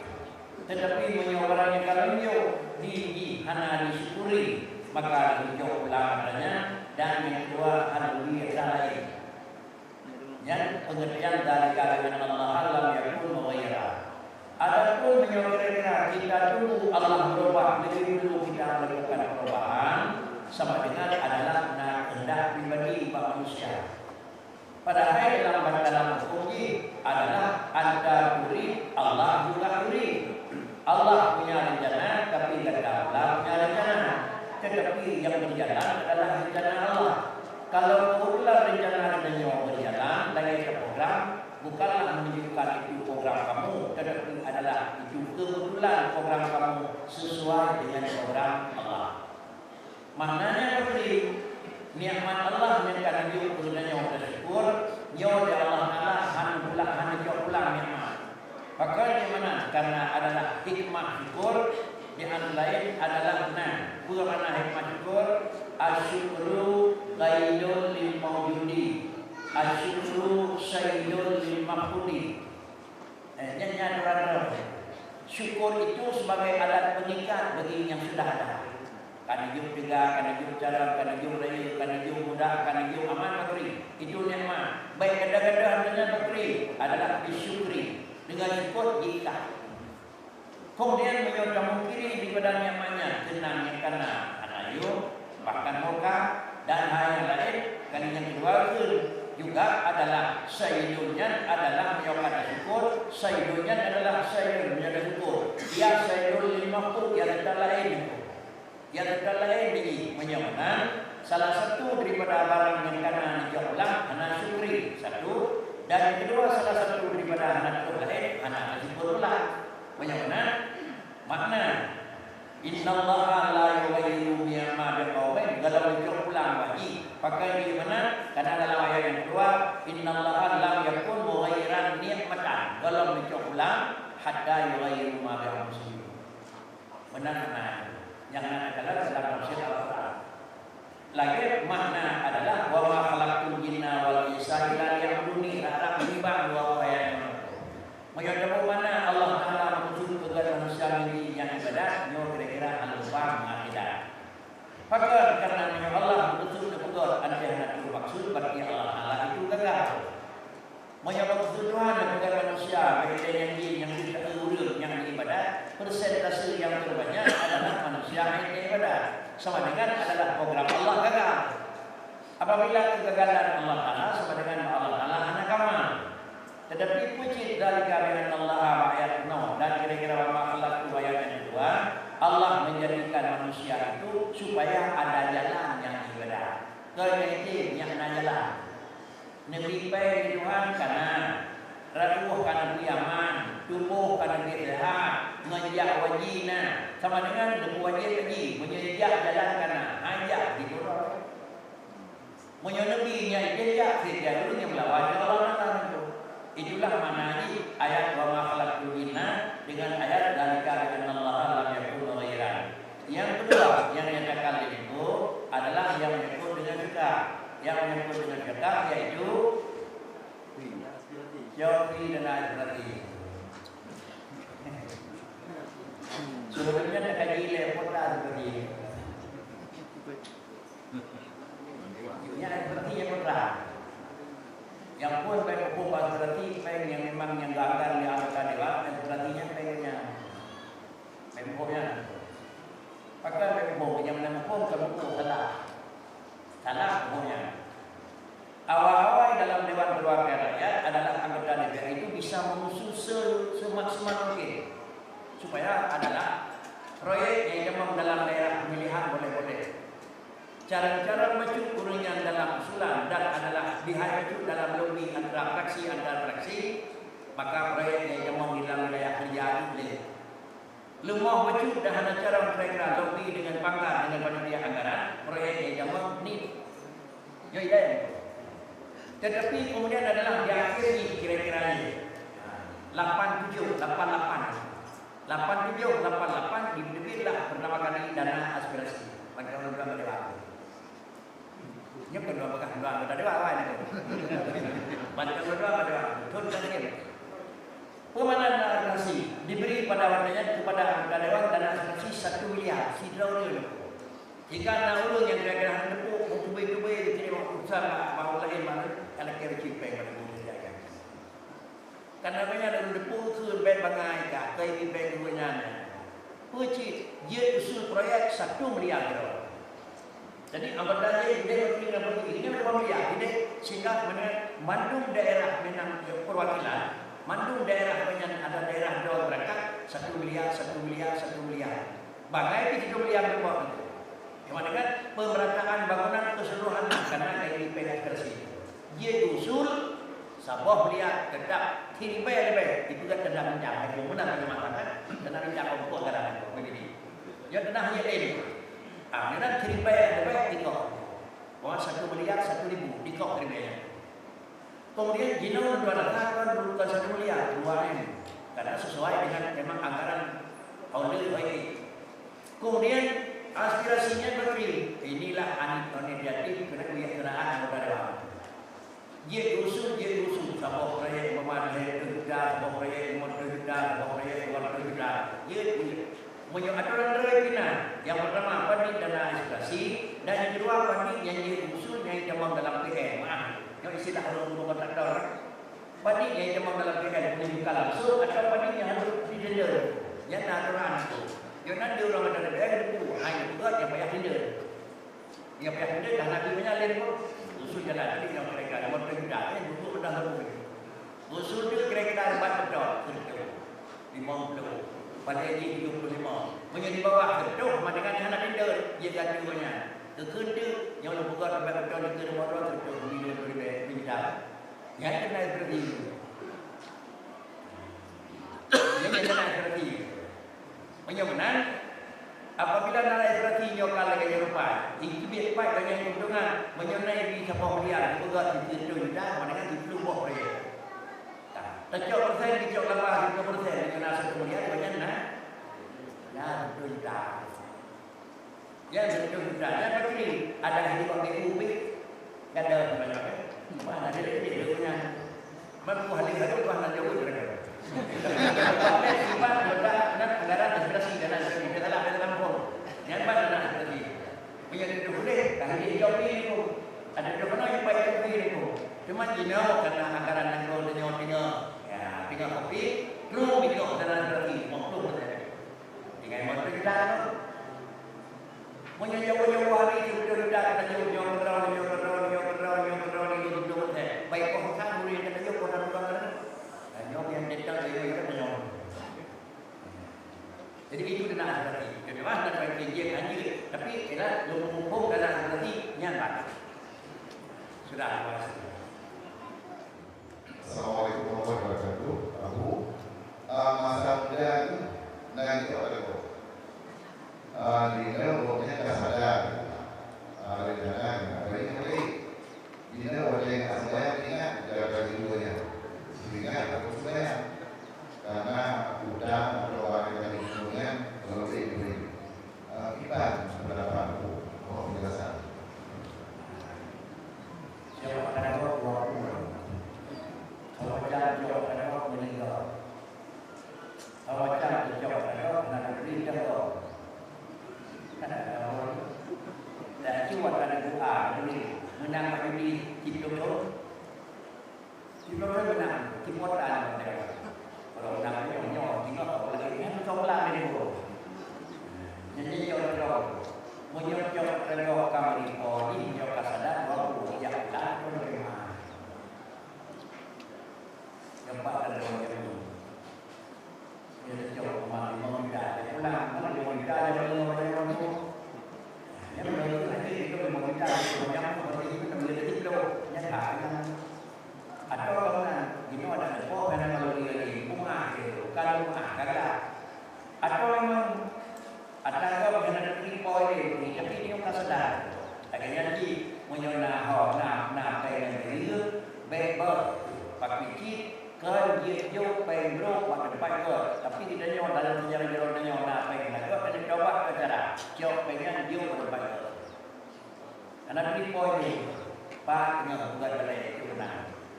Tetapi meunyoe barang nyang ka lheueh jih hana disyukuri, maka leucok ulang atra nyan dan nyang keudua hana leucok atra laén. Nyan pengertian dzalika bi annallaha lam yakun mughayyira. Adapun meunyoe kira-kira kita tunggu Allah berubah lebih dulu kita melakukan perubahan, sama dengan adalah na kehendak pribadi bak manusia. Padahai dalam, dalam hukum jih adalah anta turid, Allah juga yurid. Allah punya rencana, tapi gata pula punya rencana. Tetapi yang berjalan adalah rencana Allah. Kalau kebetulan rencana geutanyoe berjalan lagèe program, bukanlah menunjukkan itu program kamu, tetapi adalah itu kebetulan program kamu sesuai dengan program Allah. Maknanya, peutri, nikmat Allah nyang ka neujok keu geutanyoe teusyukur, nyoe di Allah Taala hana pulang, hana jok pulang nikmat. Pakon di mana? Karena adalah hikmah syukur, di antara lain adalah na. Peue makna hikmah syukur? Asyukru qaidun lil maujudi. Asyukru saidun lil mafqudi. Eh, nyan, nyan aturan droe. Syukur itu sebagai alat pengikat bagi yang sudah ada. Ka neujok teuga, ka neujok carông, ka neujok rayeuk, ka neujok mudah, ka neujok aman, peutri. Itu nikmat. Baik gata-gata hana nyan, peutri, adalah disyukuri. Dengan syukur diikat. Kemudian meunyoe tamungkiri daripada nikmat nyan, keunong nyang kana hana yum, bahkan moka, dan hai nyang laén, kali nyang keudua kheun juga adalah saidun nyan adalah meunyoe ka tasyukur, saidun nyan adalah saidun meunyoe tasyukur. Ya saidun lil mafqud, ya teuka laén nyan. Ya teuka laén nyan, meunyoe meunan, salah satu daripada barang nyang kana neujok ulang hana syukuri, satu, dan nyang keudua salah satu daripada hana troh laén hana tasyukur ulang. Meunyoe meunan, makna Innallaha la yughayyiru ma biqaumin, dalam ucok pulang bagi. Pakai di mana? Karena dalam ayat yang kedua, innallaha lam yakun mughayyiran ni'matan, dalam ucok pulang, hatta yughayyiru ma bi anfusihim. Benar, benar. Yang nak dalam, dalam tafsir Al-Quran. Lagèe makna adalah, "Wa ma khalaqtul jinna wal insa illa liya'buduni." Rab-rab bimbang dua ayat nyoe. Meunyoe tapeugah makna Allah Taala meukeusut peugöt manusia ngon jih nyang ibadat, nyoe kira-kira hana leupah ngon akidah. Pakon? Karena meunyoe Allah meukeusut neupeugöt, anté hana troh maksud, berarti Allah Taala itu gagal. Meunyoe meukeusut Tuhan neupeugöt manusia, baik nyang jin, nyang jin, ureueng nyang ibadat, persentase nyang terbanyak adalah manusia nyang ibadat. Sama dengan adalah program Allah gagal. Apabila kegagalan Allah Taala, sama dengan Allah Taala hana kamal. Tetapi peue cit dzalika bi annallaha ba'yatna, dan kira-kira wa ma khalaqtu ayat yang kedua, Allah menjadikan manusia itu supaya ada jalan nyang ibadat. Keu nyang item nyang na jalan. Neubri péng lé Tuhan ka na, raduh ka neubri aman, tuboh ka neubri seuhat, ngon jak u haji na, sama dengan neupeuwajéb haji, meunyoe jak jalan ka na, han jak jitulak. Meunyoe neubri nyang item jak, setiap ureueng nyang meulawan ngon Allah Taala nyan. Itulah makna jih ayat wa ma khalaqtul jinna dengan ayat dzalika bi annallaha lam yakun mughayyiran. Yang kedua, yang nyatakan lé Teungku adalah yang menyangkut dengan zakat. Yang menyangkut dengan zakat yaitu Syafri dan Azrati. Sebelumnya takaji lé kota seperti ini. bisa meusu se-, semaksimal mungkin supaya adalah proyek nyang itamong dalam daerah pemilihan boleh-boleh. Carông-carông bacut ureuëng nyan dalam usulan dan adalah lihai bacut dalam lobi antara fraksi antar fraksi, maka proyek nyang itamong di dalam wilayah kerja lé. Leumoh bacut dan hana carông kira-kira lobi dengan pangkat dengan panitia anggaran, proyek nyang itamong nit. Nyoe idéh. Tetapi kemudian adalah di akhir ni kira-kira ni. Lapan tujuh, lapan lapan. Lapan tujuh, lapan lapan diterbitlah pertama kali dana aspirasi. Bantuan program dari waktu. Nyoe kan dua pekan, dua anggota dewan awai ni. Bantuan program dari waktu. Thôn kan dia. Pemandangan aspirasi diberi pada waktunya kepada anggota dewan dan aspirasi satu miliar sidroe. Jika na ureuëng nyang kira-kira hana teupeu, meutubé-tubé, jadi waktu besar lah, baru lain mana, kalau kira cipeng pada guru jaga. Karena banyak ureuëng teupeu ke bek bangai ka, ke ini bek guru nyan. Peue cit, jeuet usul proyek satu miliar kira. Jadi, anggota jih idéh menteri dan menteri ini kan dua miliar. Jadi, sehingga sebenarnya mandum daerah memang perwakilan, mandum daerah banyak ada daerah dua berangkat satu miliar, satu miliar, satu miliar. Bangai pih satu miliar berbuat itu. Yang mana kan pemerataan bangunan keseluruhan karena dari P N S P R C. Jeuet usul saboh miliar tetap siribèe leubeh. Itu kan tanda bincang. Itu benar memang kan tanda bincang untuk anggaran itu. Begini. Ya tanda hanya ini. Ah, ini kan siribèe leubeh itu. Wah, satu miliar satu ribu dikok siribèe. Kemudian jinoe dua rata kan bukan satu miliar, dua M. Karena sesuai dengan memang anggaran oleh O I T. Kemudian aspirasinya begini, inilah aneuk inisiatif kena kuliah kenaan anggota dewan. Jeuet usul, jeuet usul, saboh proyek lima ratus juta, saboh proyek lima ratus juta, saboh proyek dua ratus juta. Jeuet, jeuet. Meunyoe atoran droe pih na, nyang pertama, padit dana aspirasi, dan nyang kedua, padit nyang jeuet usul nyang itamong dalam P N. Maaf, nyoe istilah ureuëng kontraktor. Padit nyang itamong dalam P N, penunjukan langsung, atau padit nyang harus ditender. Nyan na atoran tu. Nyoe nan di ureuëng atoran P N, hai, bukan nyang payah tender. Nyang payah tender dah nabi menyalin pun. Usul jalan tadi nyang kira-kira lima puluh juta, eh, duduk rendah lima puluh. Usul tu kira-kira empat betul, betul. Lima puluh. Pada jih tujuh puluh lima. Meunyoe di bawah betul, sama dengan hana tender, dia ganti banyak. Kekeu tu, nyang lu buka tempat betul, dia kena modal, betul, milion lebih, miliar. Nyan keunan seperti itu. Nyan keunan seperti itu. Meunyoe meunan, apabila na registrasi nyoe ka lagée nyoe rupa, itu biet pat gobnyan keuntungan. Meunyoe na ibi saboh miliar, dipeugah sireutôh juta, sama dengan siplôh boh proyek. Tacok persen, dicok laba siplôh persen, meunyoe na satu miliar, gobnyan na, na sireutôh juta. Nyan sireutôh juta. Nyan pasti ada hidup bak B U pih. Gata banyak, eh? Mana ada duit, duit punya. Mampu hadir, hadir, tuan nak jauh, mereka. Tapi sebab letak benar anggaran aspirasi dan lain sebagainya. Dalam, dalam pun. Nyan ban dana aspirasi. Punya duit boleh, tak ada jauh ni pun. Ada duit mana yang baik jauh ni pun. Cuma jinoe karena anggaran nanggroe tengok-tengok. Ya, tengok kopi, terus tengok dana aspirasi. Mampu saja. Tinggai mantong kita tu. Meunyoe nyoe-nyoe hari tu beutôi-beutôi ka tajok nyoe keudroe, nyoe keudroe, nyoe keudroe, nyoe keudroe, nyoe keudroe, nyoe keudroe. Baik kong san boleh ka tajok kong san tukang keudroe. Dan nyoe nyang datang dari nyoe keudroe nyoe. Jadi itu dana aspirasi. Jadi wah nak baik kerja lanjut. Tapi ialah lôn mumpung dana aspirasi nyan bagus. Sudah, terima kasih. Assalamualaikum warahmatullahi wabarakatuh. Abu, ah, masa muda tu nak ikut pada kau. Ah, di dalam pokoknya tak sadar. Ah, rencana apa yang boleh. Di dalam wajah yang tak sembahyang, ingat, jaga jiwanya. Ingat, takut sembahyang. Karena utang atau barang yang tadi semuanya, kalau boleh diberi. Ah, iban pendapat aku, mau penjelasan. Jawab tanggapan dua puluh. Kalau macam jawab tanggapan meninggal. Kalau macam jawab tanggapan nak beri jawab. Kan ada orang. Dan cuba ada doa ni. Menang bagi di Cipto. Cipto menang. Cipto menang. Kalau menang nyoh, nyoh, tengok orang lagi. Kan coklat ni pun. Jadi, jawab tanggapan. Menyocok tengok kami, oh, ini jawab kasadan, dua puluh, tidak pulang, pun terima. Nampak kan? Macam mana boleh hidup, boleh hidup, nyata, kan? Atau bangunan, di mana ada tepok, kan, kalau dia di rumah, dia bukan rumah, kagak. Atau memang ata gob nyang na teurimong lé, tapi nyoe ka sadar. Lagèe nyan cit, meunyoe na ho, na, na péng nyang jeuet, bèk beuh. Pakri cit, kon jeuet jok péng brôk bak teumpat gob. Tapi geutanyoe dalam sejarah jaroe tanyoe na péng lagoe, keuneuk taubat keu cara cok péng nyan jok bak teumpat gob. Hana teurimong lé, pat teungoh bukan balèe, itu beuna.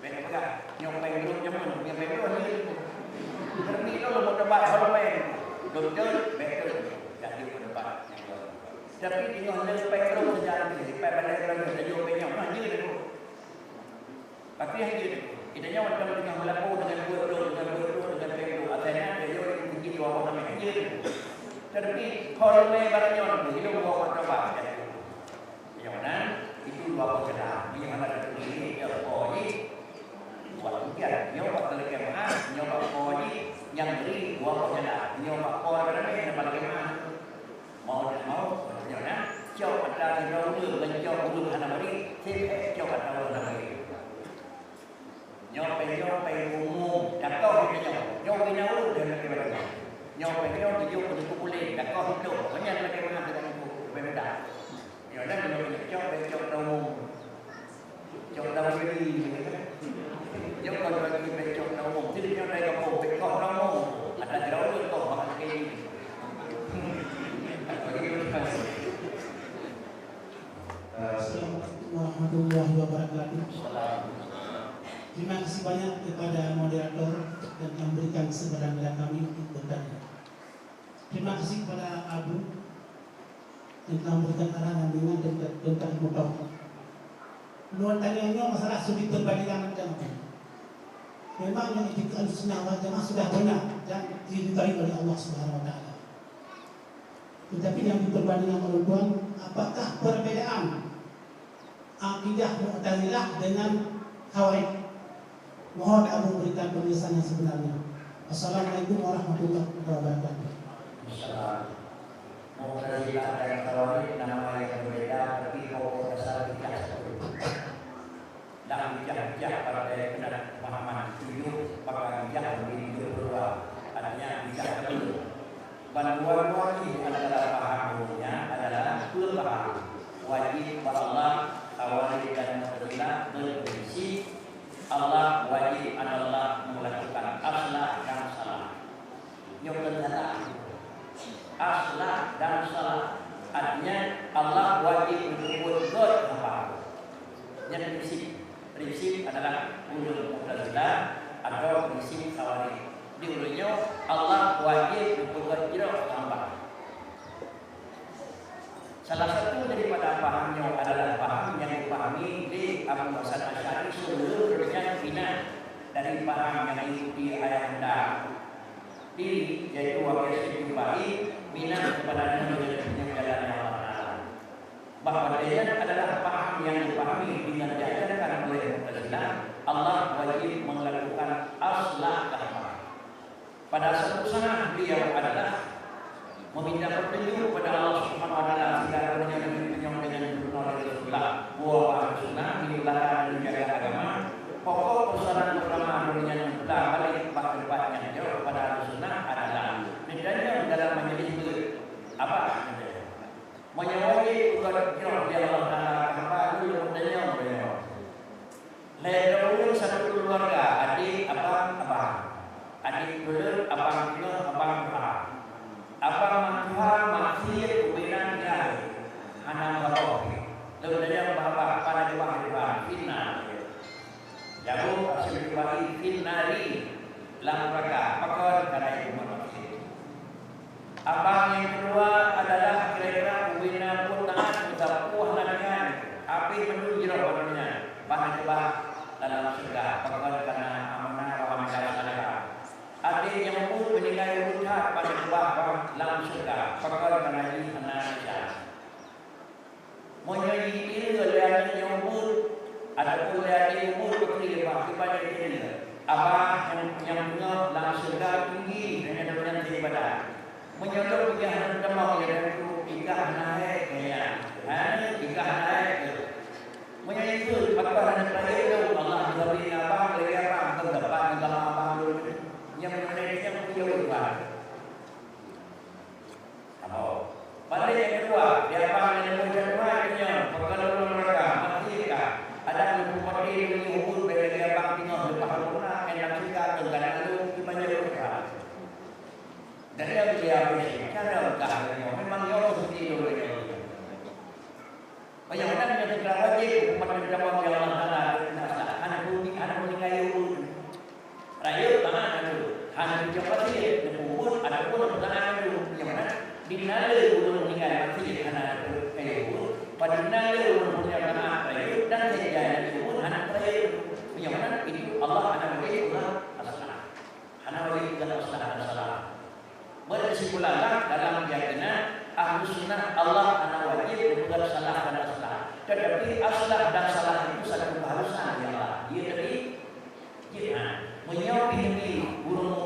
Bèk peugah, nyoe péng brôk jameun, nyoe péng brôk lé. Terbit lôn lam teumpat holomé, dokto, bèk tu, jadi pendapat nyang dua. Tapi teungoh lé péng brôk sajan, di péng balèe, balèe, tajok péng nyoe, nah, jeuet tu. Tapi hana jeuet tu. Kita nyoe macam teungoh meulaku dengan dua brôk, dengan dua brôk, dengan péng brôk. Akhirnya, dia jauh di dua boh namanya, hana jeuet tu. Tapi holomé barang nyoe tu, hidup dua boh teumpat, jadi. Nyoe nan, itu dua boh jalan. Nyoe hana teutuléh, nyoe po jih. Buat ujian, nyoe bak teuleuké meu'ah, nyoe bak po jih, nyang bri dua boh jalan. Nyoe bak po ramé, nyoe bak teuleuké meu'ah. Mau tak mau, nyoe nan, cok atra sidroe ureueng, ngon cok ureueng hana bri, seb cok atra ureueng hana bri. Nyoe péng nyoe péng umum, dakoh nyoe. Nyoe bina ureueng dan lagèe macam. Nyoe péng nyoe tujoh peunutup ulèe, dakoh hidup. Banyak lagèe mana kita itu, lebih mudah. Nyoe dah nyoe péng cok, péng cok dah umum. Cok dah beli. Nyoe kon bagi péng cok dah umum. Jadi nyoe dari kampung, péng cok dah umum. Ada jauh tu kok makan lagi. Bagi terus. Assalamualaikum warahmatullahi wabarakatuh. Terima kasih banyak kepada moderator yang telah memberikan kesempatan kepada kami untuk bertanya. Terima kasih kepada Abu yang telah memberikan arahan dan bimbingan tentang, tentang ilmu tauhid. Lôn tanya nyoe masalah sudut perbandingan macam apa? Memang yang itikad Ahlussunnah wal Jamaah sudah benar dan diridai oleh Allah Subhanahu wa Taala. Tetapi yang diperbandingkan oleh Tuhan, apakah perbedaan akidah Mu'tazilah dengan Khawarij? Mohon Abu berikan penjelasan yang sebenarnya. Assalamualaikum warahmatullahi wabarakatuh. Assalam. Mu'tazilah dan Khawarij nama yang berbeda, tapi pokok dasar tidak satu. Lam bijah-bijah partai keunan pemahaman tujoh, maka bijah leubeh tujoh peureulua, artinya bijah keudua. Bandua-dua jih antara paham ureueng nyan adalah peue paham wajéb bak Allah, Khawarij dan Mu'tazilah berprinsip Allah wajéb, Allah melakukan aslah dan salah. Nyoe keunan aslah dan salah. Artinya, Allah wajéb geupeubuet gét hamba. Nyan prinsip. Prinsip adalah ulôn Mu'tazilah atau prinsip Khawarij. Di ulôn nyoe, Allah wajéb geupeubuet gét hamba. Salah satu daripada paham nyoe adalah paham nyang dipahami lé Abu Hasan Asy'ari sebelum gobnyan pinah dari paham nyang diikuti ayahanda diri, yaitu Abi Hasyim Jubai, pinah keupada nyoe deungon jalan nyang Allah Taala. Bah watée nyan adalah paham nyang dipahami deungon diajarkan oleh Mu'tazilah, Allah wajéb melakukan aslah dan salah. Pada satu saat beliau adalah meminta petunjuk kepada Allah Subhanahu wa Taala sehingga dunia ini penyong dengan diturunkan oleh Rasulullah. Buah Ahlussunnah di belakang menjaga agama. Pokok persoalan pertama dunia yang pulang balik bak tempat yang jauh kepada Ahlussunnah adalah ditanya dalam majlis beuet. Apa? Meunyoe wajéb peugöt jroh lé Allah Taala keu hamba, lôn meutanyong meunyoe. Lhèe droe ureueng satu keuluwarga, adék, abang, abah. Adék peuet, abang teungoh, abang tuha. Abang mak tuha maksiet ubena tinggai. Hana meugapoh pih. Lôn tanyong bak abah, pane keubah di Tuhan? Fitnah. Jaweub Asyik Jubai, fitnah ri lam neuraka. Pakon? Karena ibu manusia. Abang nyang keudua adalah kira-kira ubena pun taat, meusapeue hana ringan, habéh mandum jroh bak donya, bah na keubah lam syeuruga, pakon? Karena amanah wa amila salihah. Adék nyang mubuet meuninggai ureueng that, bah na keubah lam syeuruga, pakon? Karena jih hana desya. Meunyoe jiteupeue lé aneuk nyang mubuet, ataupun lé adék mubuet, pakri bah, kiban jiteupeue. Abah nyang, nyang beungoh lam syeuruga tinggi, hanya donya ibadat. Meunyoe lôn peugah hana tamong, ya Tuhanku, i kah hana hék keu nyan. Hana, i kah hana hék keu. Apa hana percaya tu? Allah jawab, "Abang, lagi abang, kau dapat agama abang dulu." Yang mana yang punya urusan. Apa? Balik yang kedua, di abang yang nemu jadwal dunia, pergaulan mereka, masih kah? Ada yang peupaté dunia ubur, bagi abang tinggal lepas corona, yang nak cegah, tengah lalu, di banyak urusan. Dan yang dia beri, cara kah dunia, memang nyoe mesti dulu nyoe. Meunyoe na meunyoe teuka wajéb umat teuka bak Allah Taala keu nasah, hana bumi, hana meuninggai ureuëng. Rayeuk taát laju, hana teucok wasiet, neupeubuet ataupun neupeusalah laju. Meunyoe na, di na le ureuëng meuninggai wasiet hana teucok ureuëng, padum na le ureuëng punya taát rayeuk dan sehingga ureuëng hana rayeuk. Meunyoe na, itu Allah hana wajéb ureuëng aslah. Hana wajéb peugah aslah dan salah. Berkesimpulanlah dalam keyakinan Ahlus Sunnah, Allah hana wajéb peugah salah dan aslah. Tetapi aslah dan salah itu satu keharusan di Allah. Dia tadi, ya, meunyoe pih ureuëng